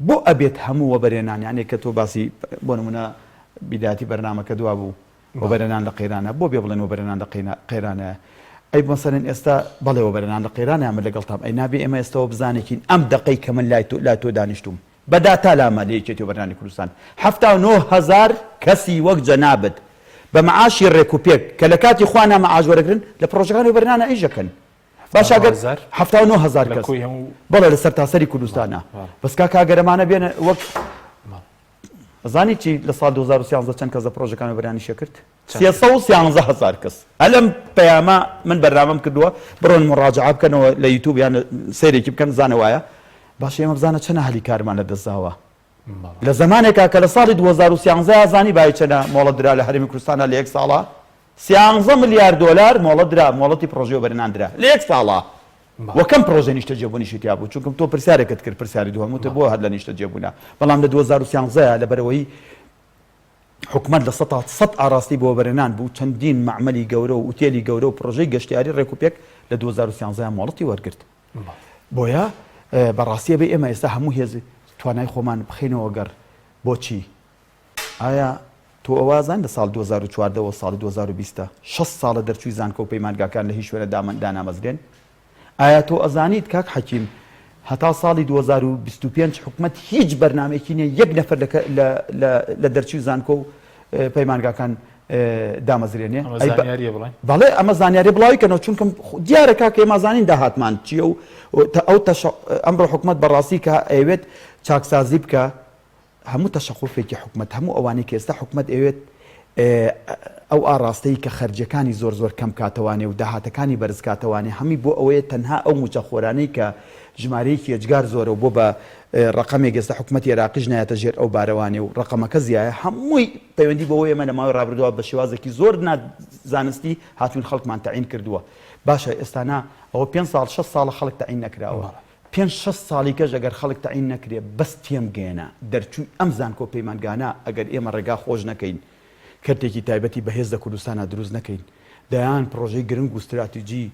بۆ ئەبێت هەموو وەبەرهێنان یانی کە تۆ باسی بۆ نمونە بیدایەتی بەرنامەکە دوا بوو وەبەرهێنان لە قەیرانە بۆ بێ بڵێن وەبەرهێنان لە قەیرانە ئەی مەسەلەن ئێستا بەڵێ وەبەرهێنان لە قەیرانە من لەگەڵتام ئەی نابێ ئێمە ئێستەوە بزانێکین ئەم دەقەی کە من لای تۆ لای تۆ دانیشتوم. بە داتا لامە لە یەکێتی وەبەرهێنانی کوردستان 79 هەزار کەسی وەک جەنابت بە معاشی ڕێک و پێک کە لە کاتی خوانا معاش وەرەگرن لە پڕۆژەکانی وەبەرهێنانا ئیش ئەکەن. باشە ئەگەر 79 هەزار کەس بەڵێ لە سەرتاسەری کوردستانە بەس کاکە ئەگەر ئەمانە بێنە وەک ئەزانی چی لە ساڵ 2013 چەند کەس لە پڕۆژەکان وەبەرهێنانی شێ کرد؟ 313 هەزار کەس. ئەلەم پەیامە من بەرنامەم کردووە بڕۆن مڕاجعە بکەنەوە لە یوتوب یان سەیرێکی بکەن زانە وایە. باشە ئێمە بزانە چەنە هەلی کارمان لە دەست داوە لە زەمانێکا کە لە ساڵی 2013 زانی بای چەنە مۆڵەت درا لە هەرێمی کوردستانە لە یەک ساڵا 13 ملیار دۆلار مۆڵەت درا مۆڵەتی پڕۆژەی وەبەرهێنان درا لە یەک ساڵا وە کەم پڕۆژەی نیشتەجێبوونیشی تیا بوو چونکم تۆ پرسیارێکت کرد پرسیاری دووەم وتت بۆ هەر لە نیشتەجێبوونە بەڵام لە 2013 لەبەرئەوەی حکومەت 100% ئاراستەی بۆ وەبەرهێنان بوو چەندین مەعمەلی گەورە و ئوتێلی گەورە و پڕۆژەی گەشتیاری ڕێکوپێک لە 2013 مۆڵەتی وەرگرت بۆیە بەڕاستی ئەبێ ئێمە ئێستا هەموو هێز توانای خۆمان بخەینەوە گەڕ بۆچی ئایا تۆ ئەوە ئەزانی لە ساڵ 2014 وە ساڵی 2020 شەست ساڵە دەرچووی زانکۆ و پەیمانگاکان لە هیچ شوێنە دانامەزرێن؟ ئایا تۆ ئەزانیت کاک حەکیم هەتا ساڵی 2025 حکومەت هیچ بەرنامەیەکی نیە یەک نەفەر لە دەرچووی زانکۆ و پەیمانگاکان دامەزرێنێ؟ ئەمە زانیاریە بڵێن؟ بەڵێ ئەمە زانیاری بڵاوی کەنەوە چونکە دیارە کاکە ئێمە زانین داهاتمان چییە و ئەو ئەمڕۆ حکومەت بەڕاستی کە ئەیەوێت چاکسازی بکە هەموو تەشەقوفێکی حکومەت، هەموو ئەوانەی کە ئێستا حکومەت ئەیەوێت ئەو ئاڕاستەی کە خەرجیەکانی زۆر زۆر کەم کاتەوانێ و داهاتەکانی بەرز کاتەوانێ هەمووی بۆ ئەوەیە تەنها ئەو موچەخۆرانەی کە ژمارەیەکی ئێجگار زۆرە و بۆ بە ڕەقەمێک ئێستا حکومەتی عێراقیش نایەتە ژێر ئەو بارەوانێ و ڕەقەمەکە زیایە هەمووی پەیوەندی بەوەی ئێمە لە ماوەی ڕابردووە بە شێوازێکی زۆر نا زانستی هاتوین خەڵکمان تەعین کردووە باشە ئێستا نا ئەوە پێنج ساڵ شەش ساڵە خەڵک تەعین نەکراوە پێنج شەست ساڵی کەش ئەگەر خەڵک تەعین نەکرێ بەس تێمگەیەنە دەرچووی ئەم زانکۆ پەیمانگانە ئەگەر ئێمە ڕێگا خۆش نەکەین کەرتێکی تایبەتی بەهێز لە کوردستانا دروست نەکەین دەیان پڕۆژەی گرنگ و ستراتیجی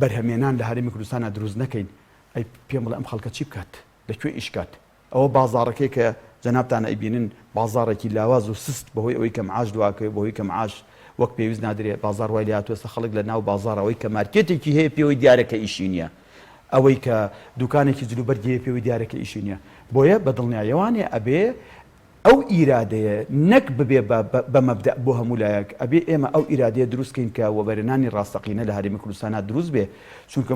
بەرهەمێنان لە هەرێمی کوردستانا دروست نەکەین ئەی پێم بڵێ ئەم خەڵکە چی بکات لە کوێ ئیش کات ئەوە بازاڕەکەی کە جەنابتان ئەیبینن بازاڕێکی لاواز و سست بەهۆی ئەوەی کە معاش دواکەوێ بەهۆی کە معاش وەک پێویست نادرێ بازاڕ وای لێهاتووە ئێستا خەڵک لە ناو بازاڕ ئەوەی کە مارکێتێکی هەیە پێوەی دیارە کە ئیشی نییە ئەوەی کە دوکانێکی جلوبەرگی هەیە پێوەی دیارە کە ئیشی نییە بۆیە بە دڵنیایەوانێ ئەبێ ئەو ئیرادەیە نەک ببێ بە بە مەبدەء بۆ هەموو لایەک ئەبێ ئێمە ئەو ئیرادەیە دروست کەین کە وەبەرهێنانی ڕاستەقینە لە هەرێمی کوردستانا دروست بێ چونکە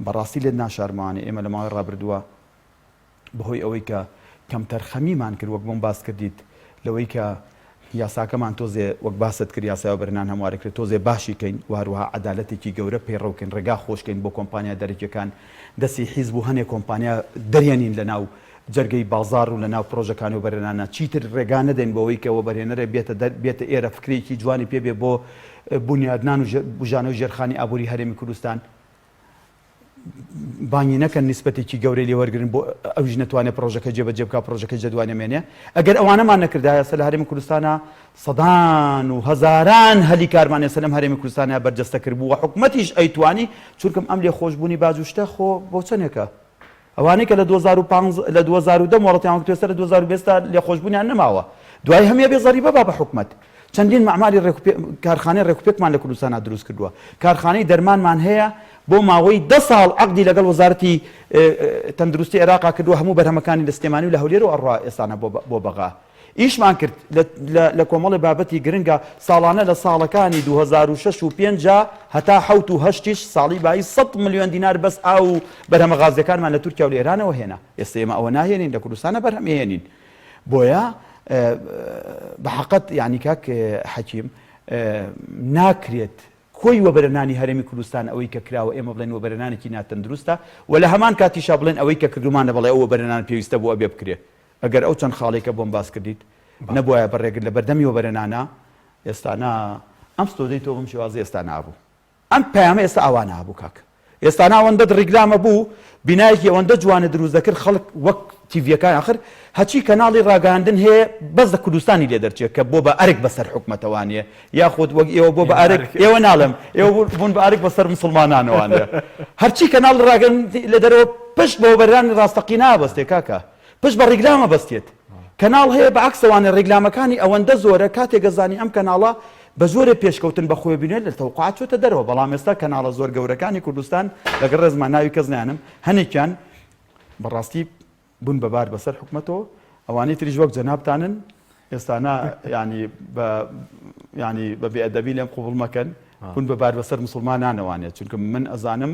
بەڕاستی لێت ناشارمەوانێ ئێمە لە ماوەی ڕابردووە بەهۆی ئەوەی کە کەمتەرخەمیمان کرد وەک بۆم باس کردیت لەوەی کە یاساکەمان تۆزێ وەک باست کرد یاسای وەبەرهێنان هەموارکرێت تۆزێ باشی کەین و هەروەها عەدالەتێکی گەورە پەیڕەو کەین ڕێگا خۆش کەین بۆ کۆمپانیا دەرەکیەکان دەستی حیزب و هەنێ کۆمپانیا دەرێنین لە ناو جەرگەی بازاڕ و لە ناو پرۆژەکانی وەبەرهێنانە چیتر ڕێگا نەدەین بەوەی کە وەبەرهێنەرێک بێتە دەر بێتە ئێرە فکرێکی جوانی پێ بێ بۆ بونیادنان و بوژانەوەی ژێرخانی ئابووری هەرێمی کوردستان بانگی نەکەن نیسبەتێکی گەورەی لێ وەرگرن بۆ ئەویش نەتوانێت پرۆژەکە جێبەجێ بکات پرۆژەکەی جەدوا نەمێنێ ئەگەر ئەوانەمان نەکردایە ئێستا لە هەرێمی کوردستانە سەدان و هەزاران هەلی کارمان ئێستا لەم هەرێمی کوردستانە بەرجەستە کردبوو و حکومەتیش ئەیتوانی چونکم ئەم لێخۆشبوونی باج و شتە خۆ بۆ چەندێکە ئەوانەی کە لە 2015 لە 2010 مۆڵەتیان وەرگرتووە ئێستا لە 2020 لێخۆشبوونیان نەماوە دوای هەمیە بێ زەریبە با بە حکومەت چەندین مەعمالی کارخانەی ڕێکوپێکمان لە کوردستانا دروست کردووە کارخانەی دەرمانمان هەیە بۆ ماوەی دە ساڵ عەقدی لەگەڵ وەزارەتی تەندروستی عێراقا کردووە هەموو بەرهەمەکانی لە سلێمانی و لە هەولێرەوە ئەڕوا ئێستانە بۆ بەغا ئیشمان کرد لە کۆمەڵی بابەتی گرنگە ساڵانە لە ساڵەکانی 2006 و 5 هەتا حەوت و هەشتیش ساڵی بایی 100 ملیۆن دینار بەس ئاو و بەرهەمە غازیەکانمان لە تورکیا و لە ئێرانەوە هێنا ئێستا ئێمە ئەوە ناهێنین لە کوردستانە بەرهەمێنین بۆیە بە حەقت یانی کاک حەکیم ناکرێت کۆی وەبەرهێنانی هەرێمی کوردستان ئەوەی کە کراوە ئێمە بڵێن وەبەرهێنانێکی ناتەندروستە و لە هەمان کاتیشا بڵێن ئەوەی کە کردومانە بەڵێ ئەو وەبەرهێنان پێویستە بۆ ئەبێ بکرێ ئەگەر ئەو چەند خاڵێک کە بۆم باس کردیت نەبوایە بە ڕێگر لە بەردەمی وەبەرهێنانە ئێستا نا ئەم ستۆدیۆی تۆ بەم شێوازە ئێستا نابوو. ئەم پەیامە ئێستا ئاوا نابوو کاک ئێستا نا ئەوەندە ڕیکلامە بوو بینایەکی ئەوەندە جوانە دروست دەکرد خەڵک وەک تیڤیەکان ئاخر هەچی کەناڵی ڕاگەیاندن هەیە بەس لە کوردستانی لێ دەرچێت کە بۆ بە ئەرک بەسەر حکومەتەوانیە یاخود وەک ئێوە بۆ بە ئەرک ئێوە ناڵێم ئێوە بوون بە ئەرک بەسەر مسلمانانەوانە هەرچی کەناڵ ڕاگەن لە دەرەوە پشت بە وەبەرهێنانی ڕاستەقینە بەستێ کاکە پشت بە ڕیکلامە بەستێت کەناڵ هەیە بە عەکسەوانێ ڕیکلامەکانی ئەوەندە زۆرە کاتێک ئەزانی ئەم کەناڵە بە جۆرێ پێشکەوتن بە خۆی بینێت لە تەوقعات چۆتە دەرەوە بەڵام ئێستا کەناڵە زۆر گەورەکانی کوردستان لەگەڵ ڕێزما ناوی کەس نانم هەنێکیان بەڕاستی بوون بە بار بەسەر حکومەتەوە، ئەوانەی تریش وەک جەنابتانن، ئێستا نا یانی بە یانی بە بێئەدەبی لێم قبوڵ مەکەن، بوون بە بار بەسەر موسڵمانانەوانێ، چونکە من ئەزانم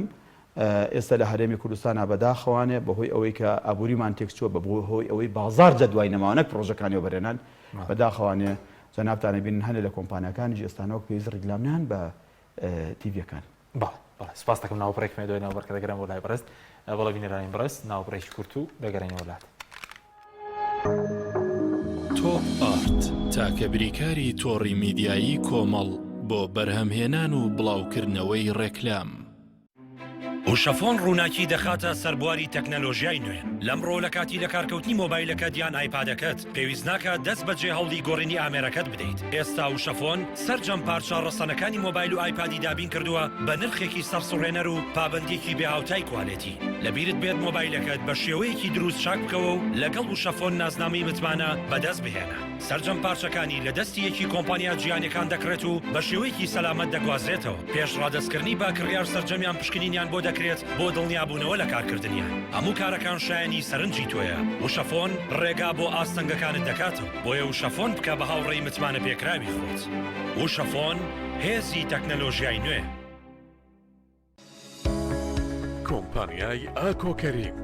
ئێستا لە هەرێمی کوردستانا بەداخەوانێ بەهۆی ئەوەی کە ئابووریمان تێکچووە، بە هۆی ئەوەی بازاڕ جەدوای نەماوە نەک پڕۆژەکانی وەبەرهێنان، بەداخەوانێ جەنابتان ئەبینن هەنێ لە کۆمپانیاکانیش ئێستا نەوەک پێویست ڕیکلام نان بە تیڤیەکان. بەڵێ بەڵێ سپاس دەکەم ناو بڕێکمێ دوای ناوبڕکە دەگەرم بۆ لای بەڕێز بەڵێ بینەرانی بەڕێز ناو بڕێکی کورت و دەگەڕێینەوە لات. تۆپ ئارت تاکە بریکاری تۆڕی میدیایی کۆمەڵ بۆ بەرهەمهێنان و بڵاوکردنەوەی ڕێکلام. وشەفۆن ڕووناکی دەخاتە سەر بواری تەکنەلۆژیای نوێ. لەمڕۆ لە کاتی لەکارکەوتنی مۆبایلەکەت یان ئایپادەکەت، پێویست ناکات دەست بەجێ هەوڵی گۆڕینی ئامێرەکەت بدەیت. ئێستا وشەفۆن سەرجەم پارچە ڕەسەنەکانی مۆبایل و ئایپادی دابین کردووە بە نرخێکی سەرسوڕهێنەر و پابەندییەکی بێهاوتای کوالێتی. لەبیرت بێت مۆبایلەکەت بە شێوەیەکی دروست چاک بکەوە و لەگەڵ وشەفۆن نازنامەی متمانە بەدەست بهێنە. سەرجەم پارچەکانی لە دەستی یەکی کۆمپانیا جیهانیەکان دەکڕێت و بە شێوەیەکی سەلامەت دەگوازرێتەوە، پێش ڕادەستکردنی بە کڕیار سەرجەمیان پشکنینیان بۆ دەکرێت بۆ دڵنیابوونەوە لە کارکردنیان. هەموو کارەکان شایەنی سەرنجی تۆیە، وشەفۆن ڕێگا بۆ ئاستەنگەکانت دەکاتەوە، بۆیە وشەفۆن بکە بە هاوڕێی متمانەپێکراوی خۆت. وشەفۆن، هێزی تەکنەلۆژیای نوێ. کۆمپانیای ئاکۆ کەریم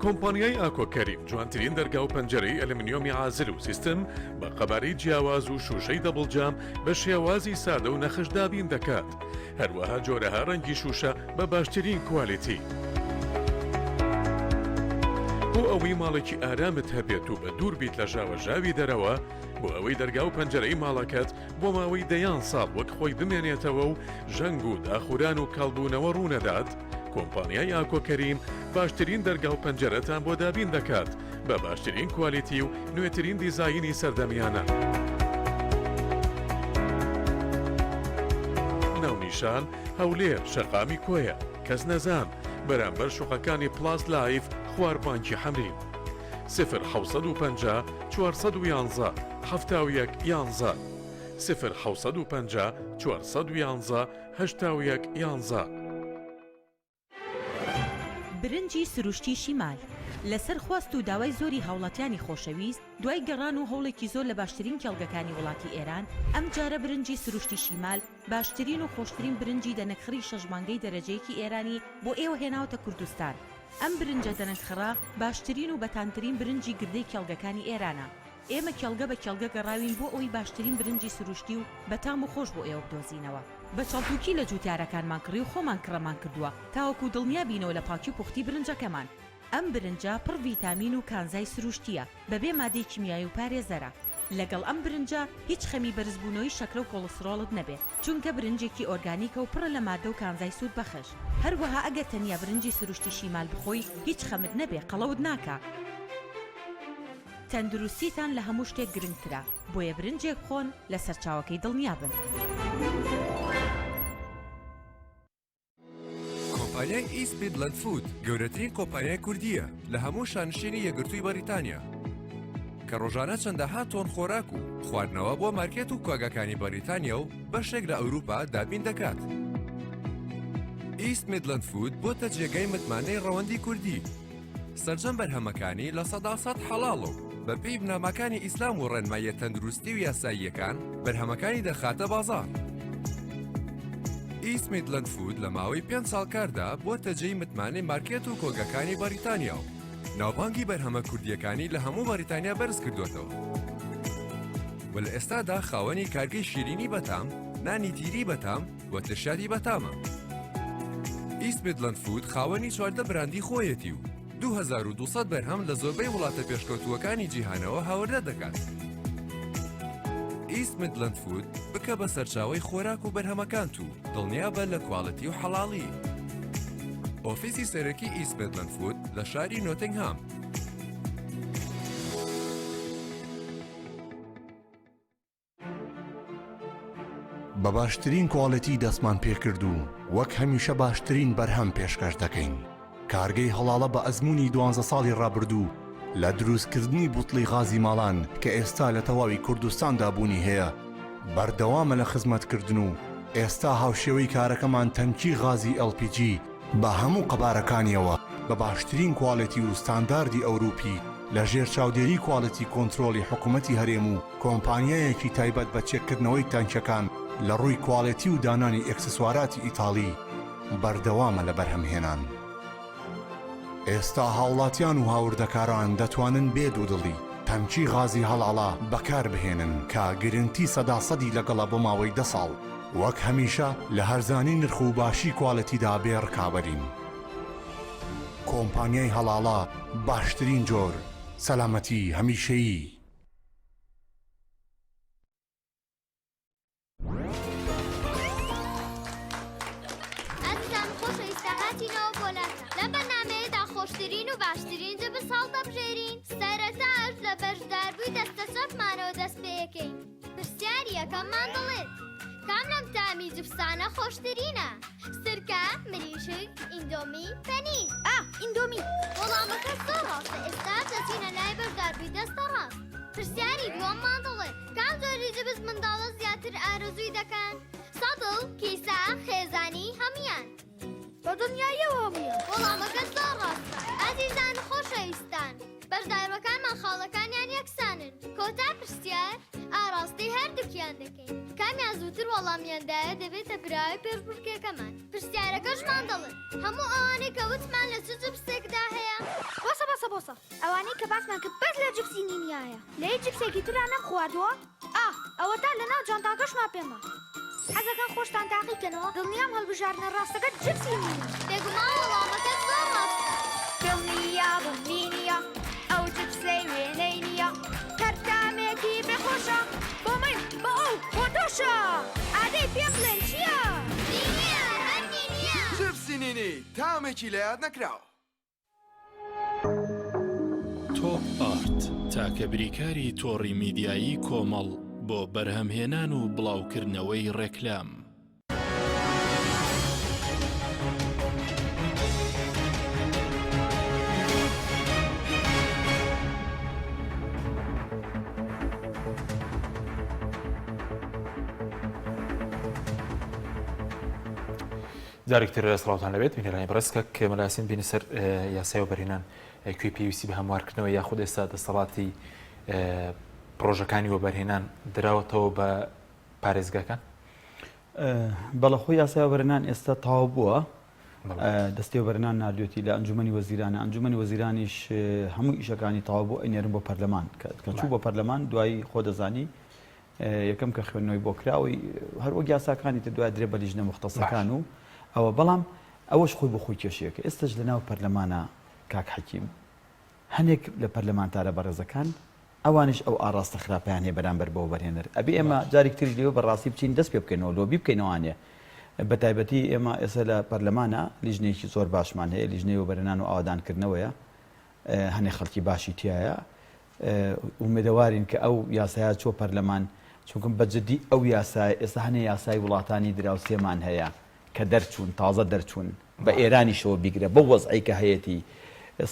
کۆمپانیای ئاکۆ کەریم جوانترین دەرگا و پەنجەرەی ئەلمنیۆمی عازل و سیستم بە قەبارەی جیاواز و شوشەی double جام بە شێوازی سادە و نەخش دابین دەکات هەروەها جۆرەها ڕەنگی شوشە بە باشترین quality بۆ ئەوەی ماڵێکی ئارامت هەبێت و بە دوور بیت لە ژاوەژاوی دەرەوە بۆ ئەوەی دەرگا و پەنجەرەی ماڵەکەت بۆ ماوەی دەیان ساڵ وەک خۆی بمێنێتەوە و ژەنگ و داخوران و کاڵبوونەوە ڕوونەدات، کۆمپانیای ئاکۆ کەریم باشترین دەرگا و پەنجەرەتان بۆ دابین دەکات بە باشترین quality و نوێترین دیزاینی سەردەمیانە. ناونیشان، هەولێر، شەقامی کۆیە، کەسنەزان، بەرامبەر شوقەکانی پڵاس لایف خوار بانکی حەمرین. سفر 750 411 71 یانزە. سفر 750 411 81 یانزە. برنجی سروشتی شیمال لەسەر خواست و داوای زۆری هاوڵاتیانی خۆشەویست، دوای گەڕان و هەوڵێکی زۆر لە باشترین کێڵگەکانی وڵاتی ئێران، ئەمجارە برنجی سروشتی شیمال باشترین و خۆشترین برنجی دەنەکخڕی شەش مانگەی دەرەجەیەکی ئێرانی بۆ ئێوە هێناوەتە کوردستان. ئەم برنجە دەنەکخڕە باشترین و بەتامترین برنجی گردەی کێڵگەکانی ئێرانە. ئێمە کێڵگە بە کێڵگە گەڕاوین بۆ ئەوەی باشترین برنجی سروشتی و بەتام و خۆش بۆ ئێوە بدۆزینەوە. بە چەڵتوکی لە جوتیارەکانمان کڕی و خۆمان کڕەمان کردووە تاوەکو دڵنیا بینەوە لە پاکی و پوختی برنجەکەمان. ئەم برنجە پڕ ڤیتامین و کانزای سروشتییە، بەبێ مادەی کیمیایی و پارێزەرە. لەگەڵ ئەم برنجە هیچ خەمی بەرزبوونەوەی شەکرە و کۆڵسترۆڵت نەبێ، چونکە برنجێکی ئۆرگانیکە و پڕە لە مادە و کانزای سوودبەخش. هەروەها ئەگەر تەنیا برنجی سروشتی شیمال بخۆی هیچ خەمت نەبێ قەڵەوت ناکا. تەندروستیتان لە هەموو شتێک گرنگترە، بۆیە برنجێک بخۆن لە سەرچاوەکەی دڵنیابن. کۆمپانیای ئیست میدلەند فود گەورەترین کۆمپانیای کوردییە لە هەموو شانشینی یەکگرتووی بەریتانیا کە ڕۆژانە چەندەها تۆن خۆراک و خواردنەوە بۆ مارکێت و کۆگاکانی بەریتانیا و بەشێک لە ئەوروپا دابین دەکات. ئیست میدلەند فود بۆتە جێگای متمانەی ڕەوەندی کوردی. سەرجەم بەرهەمەکانی 100% حەڵاڵە و بەپێی بنەماکانی ئیسلام و ڕێنماییە تەندروستی و یاساییەکان بەرهەمەکانی دەخاتە بازاڕ. ئیست میدلەند فود لە ماوەی پێنج ساڵ کاردا بووەتە جێی متمانەی مارکێت و کۆگاکانی بەریتانیا و ناوبانگی بەرهەمە کوردییەکانی لە هەموو بەریتانیا بەرز کردووەتەوە و لە ئێستادا خاوەنی کارگەی شیرینی بەتام، نانی تیری بەتام و ترشیاتی بەتامە. ئیست میدلەند فود خاوەنی 14 براندی خۆیەتی و 2200 بەرهەم لە زۆربەی وڵاتە پێشکەوتووەکانی جیهانەوە هاوردە دەکات. ئیست میدلەند فود بکە بە سەرچاوەی خۆراک و بەرهەمەکانت و دڵنیابە لە quality و حەڵاڵی. ئۆفیسی سەرەکی ئیست میدلەند فود لە شاری نۆتنگهام. بە باشترین quality دەستمان پێکرد و وەک هەمیشە باشترین بەرهەم پێشکەش دەکەین. کارگەی هەڵاڵە بە ئەزموونی دوانزە ساڵی ڕابردوو لە دروستکردنی بوتڵی غازی ماڵان کە ئێستا لە تەواوی کوردستاندا بوونی هەیە بەردەوامە لە خزمەتکردن و ئێستا هاوشێوەی کارەکەمان تەنکی غازی LPG بە هەموو قەبارەکانیەوە. بە باشترین quality و ستانداردی ئەوروپی لە ژێر چاودێری quality control ی حکومەتی هەرێم و کۆمپانیایەکی تایبەت بە چێککردنەوەی تانکیەکان لە ڕووی quality و دانانی ئێکسسواراتی ئیتاڵی بەردەوامە لە بەرهەمهێنان. ئێستا هاوڵاتیان و هاوردەکاران دەتوانن بێ دوودڵی تەنکی غازی هەڵاڵە بەکاربهێنن کە گرنتی سەدا سەدی لەگەڵە بۆ ماوەی دە ساڵ. وەک هەمیشە لە هەرزانی نرخ و باشی quality دا بێ ڕکابەرین. کۆمپانیای هەڵاڵە باشترین جۆر، سەلامەتی هەمیشەیی. ئازیزان خۆشەویستە هاتینەوە بۆ لاتان لەم بەرنامەیەدا خۆشترین و باشترین جبس هەڵدەبژێرین سەرەتاش لە بەشداربووی دەستە چەپمانەوە دەست پێیەکەین پرسیاری یەکەممان دەڵێت کام لەم تامی جبسانە خۆشترینە سرکە مریشک ئیندۆمی پەنیر ئا ئیندۆمی وەڵامەکە زۆر ڕاستە ئێستا دەچینە لای بەشداربووی دەستە ڕاست پرسیاری دووەممان دەڵێت کام جۆری جبس منداڵە زیاتر ئارەزووی دەکەن؟ سەتڵ، کیسە، خێزانی، هەموویان. بە دڵنیاییەوە هەموویان. وەڵامەکە زۆر ڕاستە. ئازیزان و خۆشەویستان، بەشداربەکانمان خاڵەکانیان یەکسانن. کۆتا پرسیار ئاڕاستەی هەردووکیان دەکەین. کامیان زووتر وەڵامیان دایە دەبێتە براوەی پێشبڕکێکەمان. پرسیارەکەشمان دەڵێت، هەموو ئەوانەی کە وتمان لە چ جبسێکدا هەیە؟ بۆسە بۆسە بۆسە. ئەوانەی کە باسمان کرد بەس لە جپسی نینیایە لە هیچ جپسێکی ترا نەمخواردووە ئا ئەوەتا لەناو جانتاکەشما پێمە حەزەکەن خۆشتان تاقی کەنەوە دڵنیام هەڵبژاردنە ڕاستەکە جپسی نینی. بێگومان وەڵامەکە زۆر ڕاستە. دڵنیابم نینیە ئەو جپسەی وێنەی نییە هەر تامێکی بێ خۆشە بۆ من بۆ ئەو بۆ تۆشە ئادەی پێم بڵێن چییە؟ نینیە هەر نینیە. جپسی نینی تامێکی لەیاد نەکراو. تۆپ ئارت تاکە بریکاری تۆڕی میدیایی کۆمەڵ بۆ بەرهەمهێنان و بڵاوکردنەوەی ڕێکلام. جارێکی تر سڵاوتان لەبێت بینەرانی بەڕێز کاک مەلا یاسین بینە سەر یاسای وەبەرهێنان کوێ پێویستی بە هەموارکردنەوە یاخود ئێستا دەسەڵاتی پرۆژەکانی وەبەرهێنان دراوەتەوە بە پارێزگاکان؟ بەڵە خۆی یاسای وەبەرهێنان ئێستا تەواو بووە دەستی وەبەرهێنان ناردوێتی لە ئەنجومەنی وەزیرانە ئەنجومەنی وەزیرانیش هەموو ئیشەکانی تەواو بوو ئەینێرن بۆ پەرلەمان کە چوو بۆ پەرلەمان دوایی خۆ دەزانی یەکەم کە خوێندنەوەی بۆ کرا و هەر وەک یاساکانی تر دوای درێ بە لیژنە موختەسەکان و ئەوە بەڵام ئەوەش خۆی بۆ خۆی کێشەیەکە ئێستش لە ناو پەرلەمانە کاک حەکیم هەنێک لە پەرلەمانتارە بەڕێزەکان ئەوانیش ئەو ئاڕاستە خراپیان هەیە بەرامبەر بە وەبەرهێنەر ئەبێ ئێمە جارێک تریش لێوە بەڕاستی بچین دەست پێ بکەینەوە لۆبی بکەینەوانێ بە تایبەتی ئێمە ئێستا لە پەرلەمانە لیژنەیەکی زۆر باشمان هەیە لیژنەی وەبەرهێنان و ئاوادانکردنەوەیە هەنێ خەڵکی باشی تایە ئومێدەوارین کە ئەو یاسایە چووە پەرلەمان، چونکم بە جدی ئەو یاسایە ئێستا هەنێ یاسای وڵاتانی دراوسێمان هەیە کە دەرچوون تازە دەرچوون بە ئێرانیشەوە بیگرە بەو وەزعەی کە هەیەتی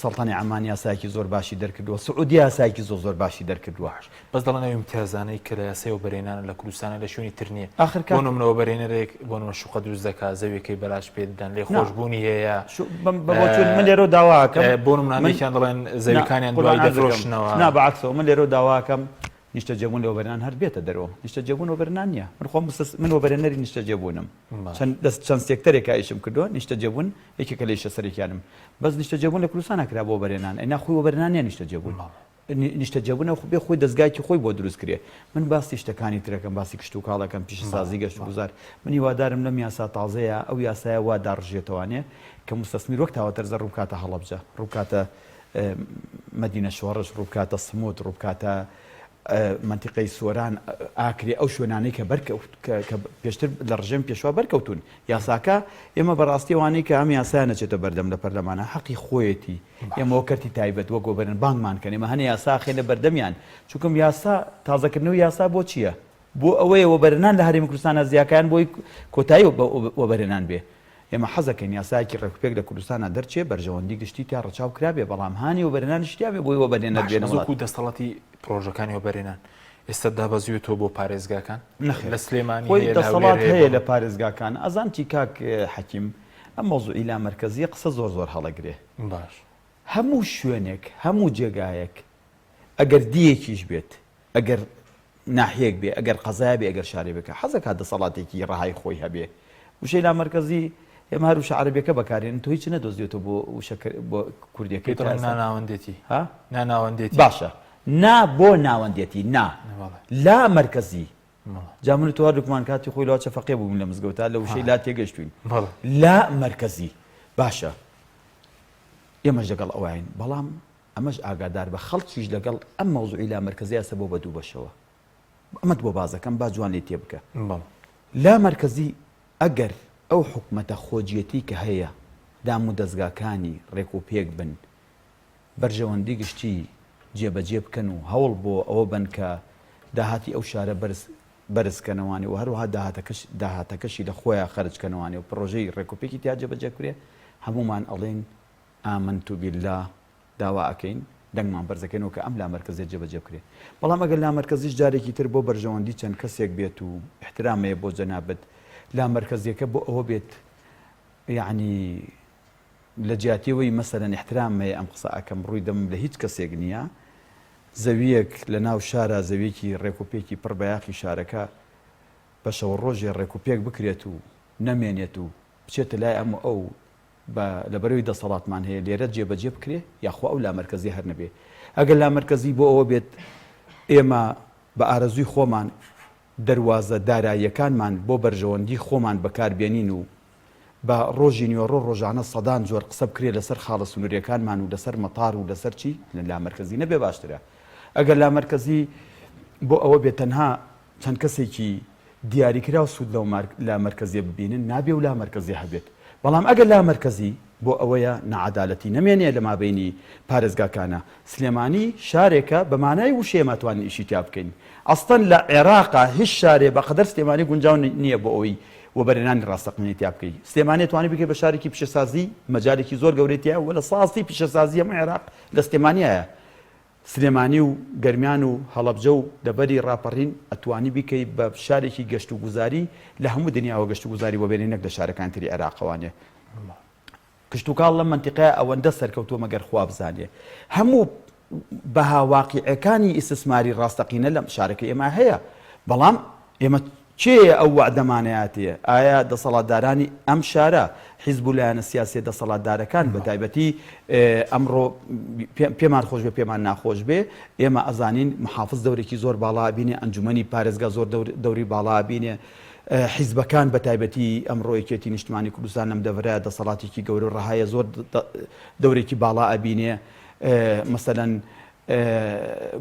سەڵتەنی عەمان یاسایەکی زۆر باشی دەرکردووە سعودیە یاسایەکی زۆر زۆر باشی دەرکردووە. بەس دەڵێن ئەو ئیمتیازانەی کە لە یاسای وەبەرهێنانە لە کوردستانە لە شوێنی تر نییە. ئاخر کاک. بۆ نمونە وەبەرهێنەرێک بۆ نمونە شوقە دروست دەکات زەویەکەی بەلاش پێ دەدەن لێ نا. خۆشبوونی هەیە. شو بە بە بۆچوونی من لێرەوە داوا ئەکەم بۆ نمونە من هەندێکیان دەڵێن نا زەویەکانیان قوربان دوایی عەرز ئەکەم دەفرۆشنەوە. نا بە عەکسەوە من لێرەوە داوا ئەکەم نیشتەجێبوون لە وەبەرهێنان هەر بێتە دەرەوە نیشتەجێبوون وەبەرهێنان نییە من خۆم مستس من وەبەرهێنەری نیشتەجێبوونم چەند دەست چەند سێکتەرێکا ئیشم کردووە نیشتەجێبوون یەکێکە لە ئیشە سەرەکیانم بەس نیشتەجێبوون لە کوردستانا کرا بۆ وەبەرهێنان ئەینا خۆی وەبەرهێنان نییە نیشتەجێبوون نیشتەجێبوونە بێ خۆی دەزگایەکی خۆی بۆ دروست کرێ من باسی شتەکانی ترەکەم باسی کشتوکاڵەکەم پیشەسازی گەشت و گوزار من هیوادارم لەم یاسا تازەیە ئەو یاسایە وا داڕژێتەوانێ کە مستەسمیر وەک تاوەتەرزە ڕووبکاتە هەڵەبجە ڕووبکاتە مەدینە شۆڕش ڕووبکاتە سموت ڕووبکاتە مەنتیقەی سۆران ئاکرێ ئەو شوێنانەی کە بەرکەوت کە پێشتر لە ڕژێم پێشوا بەرکەوتون یاساکە ئێمە بەڕاستی ئەوانەی کە ئەم یاسایە نەچێتە بەردەم لە پەرلەمانە حەقی خۆیەتی ئێمە وەک کەرتی تایبەت وەک وەبەرن بانگمان کەن ئێمە هەنێ یاسا خێنە بەردەمیان چونکم یاسا تازەکردنەوەی یاسا بۆ چییە؟ بۆ ئەوەیە وەبەرهێنان لە هەرێمی کوردستانا زیاکایان بۆی کۆتایی وەبەرهێنان بێ ئێمە حەزەکەین یاسایەکی ڕێکوپێک لە کوردستانا دەرچێ بەرژەوەندی گشتی تیا ڕەچاو کرابێ بەڵام هانی وەبەرهێنانیش تیا بێ بۆی وەبەرهێنەر باشە بێنە بەس وڵات. وەکو دەستەڵاتی پرۆژەکانی وەبەرهێنان ئێستا دابەزیوێتەوە بۆ پارێزگاکان؟ نەخێر لە سلێمانی خۆی هەیە لە هەولێر دەسەڵات هەیە هەیە بۆ لە پارێزگاکان ئەزان چی کاک حەکیم. ئەم مەوزوعی لامەرکەزیە قسە زۆر زۆر هەڵەگرێ. باش. هەموو شوێنێک، هەموو جێگایەک ئەگەر دییەکیش بێت، ئەگەر ناحیەیەک بێ، ئەگەر قەزایە بێ، ئەگەر شارێ بێ کە حەزەکات دەسەڵاتێکی ڕەهای خۆی هەبێ. وشەی لامەرکەزی ئێمە هەر وشە عەرەبیەکە بەکارێنین تۆ هیچ نەدۆزیوەتەوە بۆ وشە بۆ کوردیەکەی پێی تا دەڵێن ئێستا. ناناوەندێتی. ها؟ ناناوەندێتی. باشە نا بۆ ناوەندێتی نا بەڵێ. لا مەرکەزی. جا من و تۆ هەردووکمان کاتی خۆی لەوە چەفەقێ بووین لە مزگەوتا لە وشەی لا تێگەشتوین. لا مەرکەزی. باشە ئێمەش لەگەڵ ئەوین بەڵام ئەمەش ئاگادار بە خەڵکیش لەگەڵ ئەم مەوزوعی لا مەرکەزی ئەسە بۆ بە دوو بەشەوە ئەمەت بۆ بازەکەم با جوان لێ تێبکە لا مەرکەزی ئەگەر ئەو حکومەتە خۆجیەتی کە هەیە دام و دەزگاکانی ڕێک و پێک بن بەرژەوەندی گشتی جێبەجێ بکەن و هەوڵ بۆ ئەوە بەن کە داهاتی ئەو شارە بەرز بەرز کەنەوانێ و هەروەها داهاتەکەش داهاتەکەشی لە خۆیا خەرج کەنەوانێ و پڕۆژەی ڕێکوپێکی تیا جێبەجێ کرێ هەموومان ئەڵێین آمنت باللە داوا ئەکەین دەنگمان بەرز ئەکەینەوە کە ئەم لامەرکەزیە جێبەجێ بکرێ بەڵام ئەگەر لامەرکەزیش جارێکی تر بۆ بەرژەوەندی چەند کەسێک بێت و ئیحترام هەیە بۆ جەنابت لامەرکەزیەکە بۆ ئەوە بێت یەعنی لە جیاتیەوەی مەسەلەن ئیحترام هەیە ئەم قسە ئەکەم ڕووی دەمم لە هیچ کەسێک نییە زەویەک لە ناو شارا زەویەکی ڕێک و پێکی پڕ بەیاخی شارەکە بە شەو ڕۆژێ ڕێک و پێک بکرێت و نەمێنێت و بچێتە لای ئەم و ئەو بە لەبەرەوەی دەسەڵاتمان هەیە لێرە جێبەجێ بکرێ یاخوا ئەو لامەرکەزیە هەر نەبێ ئەگەر لامەرکەزی بۆ ئەوە بێت ئێمە بە ئارەزووی خۆمان دەروازە داراییەکانمان بۆ بەرژەوەندی خۆمان بەکار بێنین و بە ڕۆژی نیوەڕۆ ڕۆژانە سەدان جۆر قسە بکرێ لەسەر خاڵە سنووریەکانمان و لەسەر مەتار و لەسەر چی لامەرکەزی نەبێ باشترە ئەگەر لامەرکەزی بۆ ئەوە بێ تەنها چەند کەسێکی دیاریکراو سوود لەو لامەرکەزیە ببینن نابێ و لامەرکەزیە هەبێت بەڵام ئەگەر لامەرکەزی بۆ ئەوەیە ناعەدالەتی نەمێنێ لە مابەینی پارێزگاکانا سلێمانی شارێکە بە مانای وشە ئێمە توانین ئیشی تیا بکەین ئەسڵەن لە عێراقا هیچ شارێ بە قەدەر سلێمانی گونجاو نییە بۆ ئەوەی وەبەرهێنانی ڕاستەقینەی تیا بکەی سلێمانی توانی بکەی بە شارێکی پیشەسازی مەجالێکی زۆر گەورەی تیا و لە ساستی پیشەسازی هەموو عێراق لە سلێمانیایە سلێمانی و گەرمیان و هەڵەبجە و دەڤەری ڕاپەڕین ئەتوانی بیکەی بە شارێکی گەشت و گوزاری لە هەموو دنیاوە گەشت و گوزاری بۆ بێنی نەک لە شارەکانی تری عێراقەوانێ کشتوکاڵ لەم مەنتیقەیە ئەوەندە سەرکەوتووە مەگەر خوا بزانێ هەموو بەها واقیعەکانی ئیستسماری ڕاستەقینە لەم شارەکە ئێمە هەیە بەڵام ئێمە کێیە ئەو وەعدەمانەیاتێ؟ ئایا دەسەڵاتدارانی ئەم شارە، حیزب و لایەنە سیاسیە دەسەڵاتدارەکان بە تایبەتی ئەمڕۆ پێمان خۆش بێ پێمان ناخۆش بێ ئێمە ئەزانین محافز دەورێکی زۆر باڵا ئەبینێ، ئەنجومەنی پارێزگا زۆر دەوری باڵا ئەبینێ، حیزبەکان بە تایبەتی ئەمڕۆ یەکێتی نیشتمانی کوردستان لەم دەڤەرە دەسەڵاتێکی گەورە و ڕەهایە زۆر دەورێکی باڵا ئەبینێ مەسەلەن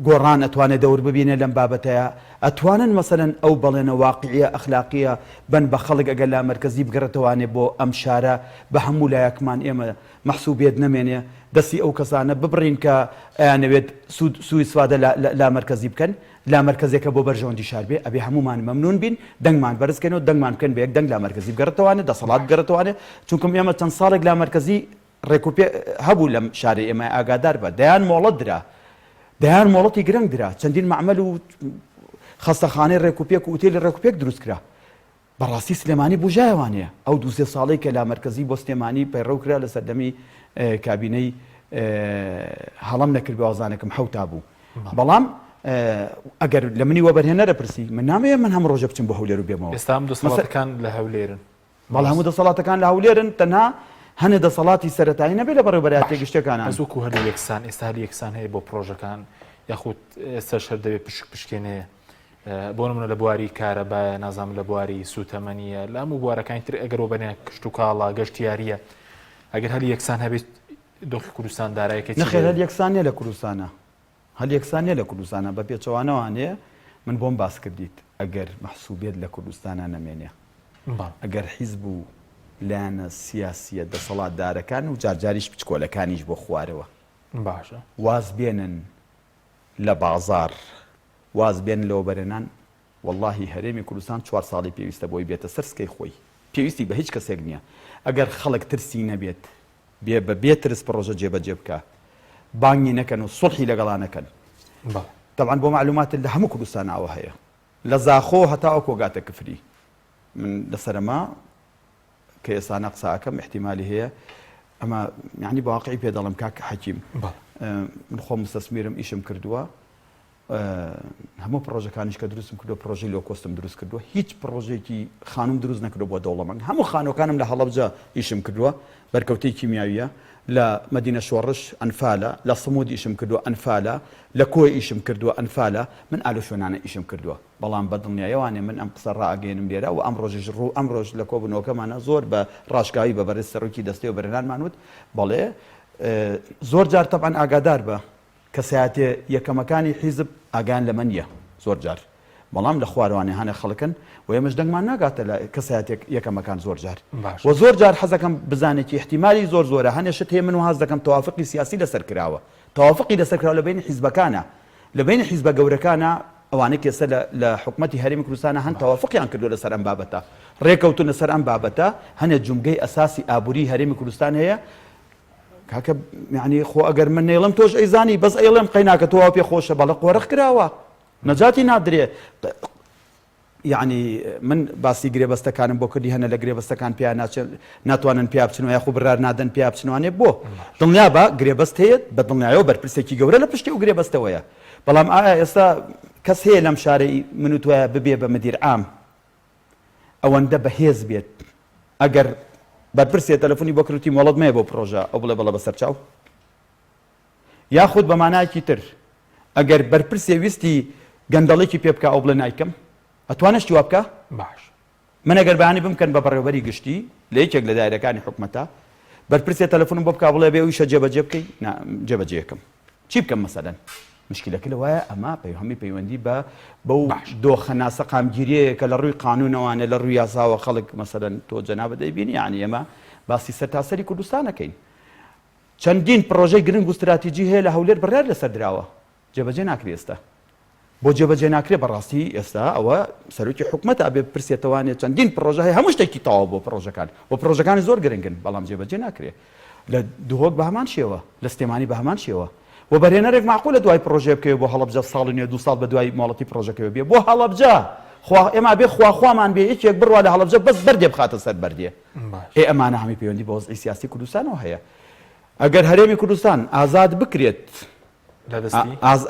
گۆڕان ئەتوانێ دەور ببینێ لەم بابەتەیا؟ ئەتوانن مەسەلەن ئەو بەڵێنە واقیعیە ئەخلاقیە بەن بە خەڵک ئەگەر لامەرکەزی بگەڕێتەوانێ بۆ ئەم شارە بە هەموو لایەکمان ئێمە مەحسوبیەت نەمێنێ دەستی ئەو کەسانە ببڕین کە ئەیانەوێت سود سوء استفادە لە لامەرکەزی بکەن لامەرکەزێکە بۆ بەرژەوەندی شار بێ ئەبێ هەموومان مەمنون بین دەنگمان بەرز کەینەوە دەنگمان بکەن بە یەک دەنگ لامەرکەزی بگەڕێتەوانێ دەسەڵات بگەڕێتەوانێ چونکم ئێمە چەند ساڵێک لامەرکەزی ڕێکوپێ هەبوو لەم شارەی ئێمە ئاگادار بە دەیان مۆڵەت درا دەیان مۆڵەتی گرنگ درا چەندین مەعمەل و خەستەخانەی ڕێکوپێک و ئوتێلی ڕێکوپێک دروست کرا بەڕاستی سلێمانی بژایەوانەیە ئەو دوسێ ساڵی کە لامەرکەزی بۆ سلێمانی پەیڕەو کرا لە سەردەمی کابینەی هەڵم نەکرد بازانێکم حوتا بوو بەڵام ئەگەر لە منی وەبەرهێنەرە پرسی من نامەیە من هەم ڕۆژە بچم بۆ هەولێر و بێمەوە ئێستا ئەم دەسەڵاتەکان لە هەولێرن بەڵێ هەموو دەسەڵاتەکان لە هەولێرن تەنها هەنێ دەسەڵاتی سەرەتایی نەبێ لە بەڕێوەبەرایەتیە باش گشتیەکانان. بەس وەکو هەلی یەکسان ئێستا هەلی یەکسان هەیە بۆ پڕۆژەکان یاخود ئێستاش هەر دەبێ پشک پشکێنەیە بۆ نمونە لە بواری کارەبایە نازانم لە بواری سوتەمەنیە لە هەموو بوارەکانی تر ئەگەر وەبەرهێنان کشتوکاڵە گەشتیاریە ئەگەر هەلی یەکسان هەبێت دۆخی کوردستان دارایەکەی چی نەخێر دەبێت؟ هەل یەکسان نیە لە کوردستانا. هەل یەکسان نیە لە کوردستانا بە پێچەوانەوانەیە من بۆم باس کردیت ئەگەر مەحسوبیەت لە کوردستانا نەمێنێ ئەگەر حیزب و لایەنە سیاسیە دەسەڵاتدارەکان و جارجاریش بچکۆلەکانیش بۆ خوارەوە باشە واز بێنن لە بازاڕ واز بێنن لە وەبەرهێنان وەڵاهی هەرێمی کوردستان چوار ساڵی پێویستە بۆی بێتە سەر سکەی خۆی پێویستی بە هیچ کەسێک نیە ئەگەر خەڵک ترسی نەبێت بێ بە بێ ترس پڕۆژە جێبەجێ بکا بانگی نەکەن و سوڵحی لەگەڵا نەکەن بەڵێ. تەبعەن بۆ مەعلوماتت لە هەموو کوردستان ئاوا هەیە لە زاخۆ هەتاوەکۆ گاتە کفری من لەسەرەما. کە ئێستانە قسە ئەکەم ئیحتیمالی هەیە ئەمە یانی بە واقعی پێ دەڵێم کاک حەکیم من خۆم مستەسمیرم ئیشم کردووە هەموو پرۆژەکانیش کە دروستم کردو پرۆژەی low cost م دروست کردووە هیچ پرۆژێکی خانوم دروست نەکردو بۆ دەوڵەمەند هەموو خانوەکانم لە هەڵەبجە ئیشم کردووە بەرکەوتەی کیمیاویە لە مەدینە شۆڕش ئەنفالە لە سمود ئیشم کردووە ئەنفالە لە کۆی ئیشم کردووە ئەنفالە من ئالو شوێنانە ئیشم کردووە بەڵام بە دڵنیایەوانێ من ئەم قسە ڕائەگەیەنم لێرە و ئەمڕۆژیش ڕوو ئەمڕۆش لە کۆبوونەوەکەمانا زۆر بە ڕاشکاوی بە بەڕێز سەرۆکی دەستەی وەبەرهێنانمان وت بەڵێ زۆر جار تەبعەن ئاگادار بە کەسایەتێ یەکەمەکانی حیزب ئاگایان لەمە نییە زۆر جار بەڵام لە خوارەوانێ هەنێ خەڵکن و ئێمەش دەنگمان ناگاتە لە کەسایەتێک یەکەمەکان زۆر جار و زۆر جار حەزەکەم بزانێکی ئیحتیمالی زۆر زۆرە هەنێ شت هەیە من وهاز دەکەم تەوافقی سیاسی لەسەر کراوە تەوافقی لەسەر کراوە لە بەینی حیزبەکانە لە بەینی حیزبە گەورەکانا ئەوانەی کە ئێستا لە لە حکومەتی هەرێمی کوردستانا هەن تەوافقیان کردووە لەسەر ئەم بابەتە ڕێکەوتون لەسەر ئەم بابەتە هەنێ جومگەی ئەساسی ئابووری هەرێمی کوردستان هەیە کاکە یعنی خۆ ئەگەر من نەیڵم تۆش ئەیزانی بەس ئەیڵێم قەیناکە تۆ وا پێ خۆشە بەڵێ قۆرخ کراوە نەجاتی نادرێ یەعنی من باسی گرێبەستەکانم بۆ کردی هەنە لە گرێبەستەکان پیا ناچن ناتوانن پیا بچنەوە یاخو بڕار نادەن پیا بچنوانێ بۆ دڵنیا بە گرێبەست هەیە بە دڵنیایەوە بەرپرسێکی گەورە لە پشتی ئەو گرێبەستەوەیە بەڵام ئایا ئێستا کەس هەیە لەم شارەی من و توایە ببێ بە مدیر عام ئەوەندە بەهێز بێت ئەگەر بەرپرسێ تەلەفۆنی بۆ کردی مۆڵەت مەیە بۆ پرۆژە ئەو بڵێ بەڵێ بەسەر چاو یاخود بە مانایەکی تر ئەگەر بەرپرسێ ویستی گەندەڵێکی پێ بکا ئەو بڵێ نایکەم ئەتوانێ شتی وا بکا؟ باش. من ئەگەر بەیانی بمکەن بە بەڕێوەبەری گشتی لە یەکێک لە دایرەکانی حکومەتە بەرپرسێ تەلەفونم بۆ بکا بڵێ بێ ئەو ئیشە جێبەجێ بکەی نا جێبەجێکەم چی بکەم مەسەلەن مشکلەکە لەوایە ئەمە پەیوهەمی پەیوەندی بە بەو دۆخە ناسەقامگیریەیە کە لە ڕووی قانونەوانە لە ڕووی یاساوە خەڵک مەسەلەن تۆ جەنابت دەیبینی یعنی ئێمە باسی سەرتاسەری کوردستانەکەین چەندین پڕۆژەی گرنگ و ستراتیجی هەیە لە هەولێر بڕیار لەسەر دراوە جێبەجێ ناکرێ ئێستا. بۆ جێبەجێ ناکرێ بەڕاستی ئێستا ئەوە سەرۆکی حکومەتە ئەبێ بپرسێتەوانێ چەندین پڕۆژە هەیە هەموو شتێکی تەواو بۆ پڕۆژەکان و پڕۆژەکانی زۆر گرنگن بەڵام جێبەجێ ناکرێ لە دهۆک بە هەمان شێوە لە سلێمانی بە هەمان شێوە وەبەرهێنەرێک مەعقولە دوای پڕۆژەیە بکەوێ بۆ هەڵەبجە ساڵ و نێو دوو ساڵ بە دوای مۆڵەتی پڕۆژەکەوە بێ بۆ هەڵەبجە خوا ئێمە بێ خوا خوامان بێ یەکێک بڕوا لە هەڵەبجە بەس بەردێ بخاتە سەر بەردێ ئێ ئەمانە هەمووی پەیوەندی بە وەزعی سیاسی کوردستانەوە هەیە. ئەگەر هەرێمی کوردستان ئازاد بکرێت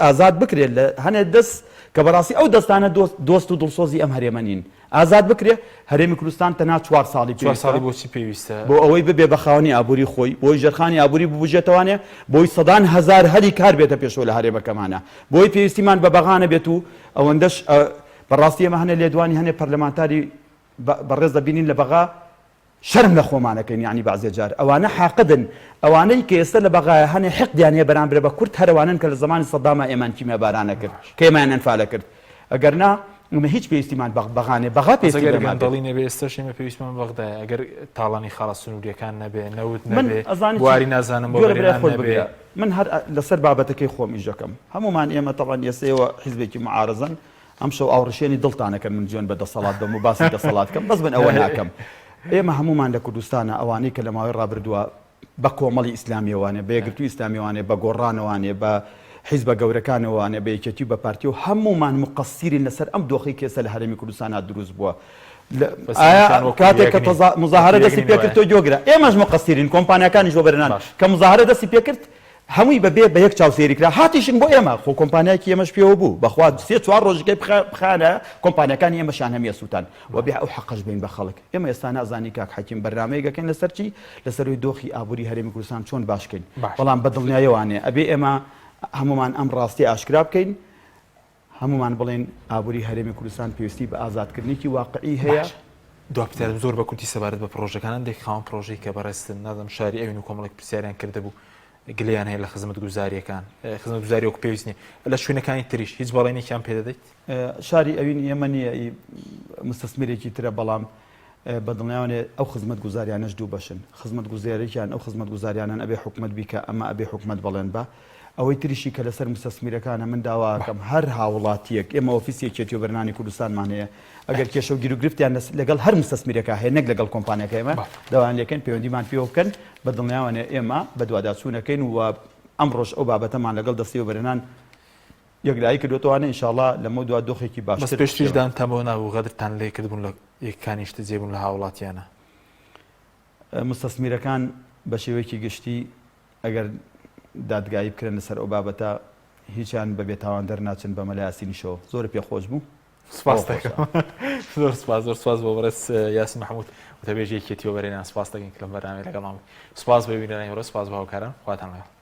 ئازاد بکرێت لە هەنێ دەست کە بەڕاستی ئەو دەستانە دۆست و دڵسۆزی ئەم هەرێمە نین ئازاد بکرێ هەرێمی کوردستان تەنها چوار ساڵی چوار ساڵی بۆچی پێویستە بۆ ئەوەی ببێ بە خاوەنی ئابووری خۆی بۆی ژێرخانی ئابووری ببوژێتەوانێ بۆی سەدان هەزار هەلی کار بێتە پێشەوە لە هەرێمەکەمانە بۆی پێویستیمان بە بەغا نەبێت و ئەوەندەش بەڕاستی ئێمە هەنێ لێدوانی هەنێ پەرلەمانتاری بەڕێز دەبینین لە بەغا شەرم لە خۆمان ئەکەین یەعنی بەعزێ جار ئەوانە حاقدن ئەوانەی کە ئێستا لە بەغایە هەنێ حقدیان هەیە بەرامبرە بە کورد هەرەوانەن کە لە زەمانی سەداما ئێمان کیمیاباران ئەکرد کە ئێمەیان ئەنفال ئەکرد ئەگەر نا ئێمە هیچ پێویستیمان بە بەغا نیە بەغا پێویستی ئەگەر بە ئێمە بێت. گەندەڵی نەبێ ئێستاش ئێمە پێویستمان بە بەغدایە ئەگەر تاڵانی خاڵە سنووریەکان نەبێ نەوت من نەبێ ئەزانی چی بواری نازانم گوێ لە برای وەبەرهێنان خۆت نەبێ بگرە من هەر لەسەر بابەتەکەی خۆم ئیش دەکەم هەموومان ئێمە تەبعەن ئێستا ئێوە حیزبێکی معارەزەن ئەمشەو ئاوڕشێنی دڵتان ئەکەن من جوێن بە دەسەڵات بەم و باسی دەسەڵات کەم بەس من ئەوە ناکەم ئێمە هەموومان لە کوردستانە ئەوانەی کە لە ماوەی ڕابردووە بە کۆمەڵی ئیسلامیەوانێ بە یەکگرتووی ئیسلامیەوانێ بە گۆڕانەوانێ بە حیزبە گەورەکانەوانێ بە یەکێتی و بە پارتی و هەموومان موقەسیرین لەسەر ئەم دۆخەی کە ئێستا لە هەرێمی کوردستانا دروست بووە ئایا کاتێک کە مزاهرە دەستی پێکرد تۆ گوێگرە ئێمەش موقەسیرین کۆمپانیاکانیش وەبەرهێنان کە مزاهرە دەستی پێکرد هەمووی بە بێ بە یەک چاو سەیری کرا هاتیشن بۆ ئێمە خۆ کۆمپانیایەکی ئێمەش پێوە بوو بەخوا سێ چوار ڕۆژەکەی بخانە کۆمپانیاکانی ئێمەشیان هەمیە سووتان و بێ ئەو حەقەش بین بە خەڵک ئێمە ئێستا نازانی کاک حەکیم بەرنامەیەک ئەکەین لەسەر چی لەسەر ئەوی دۆخی ئابووری هەرێمی کوردستان چۆن باش کەین بەڵام بە دڵنیایەوانێ ئەبێ ئێمە هەموومان ئەم ڕاستی ئاشکرا بکەین هەموومان بڵێین ئابووری هەرێمی کوردستان پێویستی بە ئازادکردنێکی واقعی هەیە. باشە دوا پرسیارم زۆر بە کورتی سەبارەت بە پڕۆژەکان هەندێک خاوەن پڕۆژەی کە بەڕێزتن نازانم شاری ئەوین و کۆمەڵێک پرسیاریان کردبوو گلەیان هەیە لە خزمەتگوزارییەکان خزمەتگوزاری وەکو پێویست نییە لە شوێنەکانی تریش هیچ بەڵێنێکیان پێ دەدەیت؟ شاری ئەوین ئێمە نییە ئی مستەسمیرێکی ترە بەڵام بە دڵنیاوانێ ئەو خزمەتگوزاریانەش دوو بەشن، خزمەتگوزێرێکیان ئەو خزمەتگوزاریانەن ئەبێ حکومەت بیکا ئەمە ئەبێ حکومەت بەڵێن با، ئەوەی تریشی کە لەسەر مستەسمیرەکانە من داوا ئەکەم هەر هاوڵاتیەک ئێمە ئۆفیسی یەکێتی وەبەرهێنانی کوردستانمان هەیە ئەگەر کێشە و گیروگرفتیان لەگەڵ هەر مستەسمیرەکە هەیە نەک لەگەڵ کۆمپانیاکە ئێمە داوایان لێکەین پەیوەندیمان پێوە بکەن بە دڵنیاوانێ ئێمە بەدواداچوونەکەین و ئەمڕۆش ئەو بابەتەمان لەگەڵ دەستەی وەبەرهێنان یەکلایی کردووەتەوانێ ئینشاڵا لەمەودوا دۆخێکی بەس باشتر پێشتریش پێوە. دانتان بەوە نابوو غەدرتان لێ کردبوون لە یەکەکانی نیشتەجێبوون لە هاوڵاتیانە. موستەسمیرەکان بە شێوەیەکی گشتی ئەگەر دادگایی بکرێن لەسەر ئەو بابەتە هیچیان بە بێتاوان دەرناچن بە مەلا یاسینیشەوە زۆر پێ خۆش بوو. سپاس دەکەم زۆر سپاس زۆر سپاس بۆ بەڕێز یاسین محمود وتەبێژی یەکێتی وەبەرهێنان سپاس دەکەین کە لەم بەرنامەیە لەگەڵمان بووی سپاس بۆ بینەرانی بەڕێز سپاس بۆ هاوکاران خواتان لەگەڵ.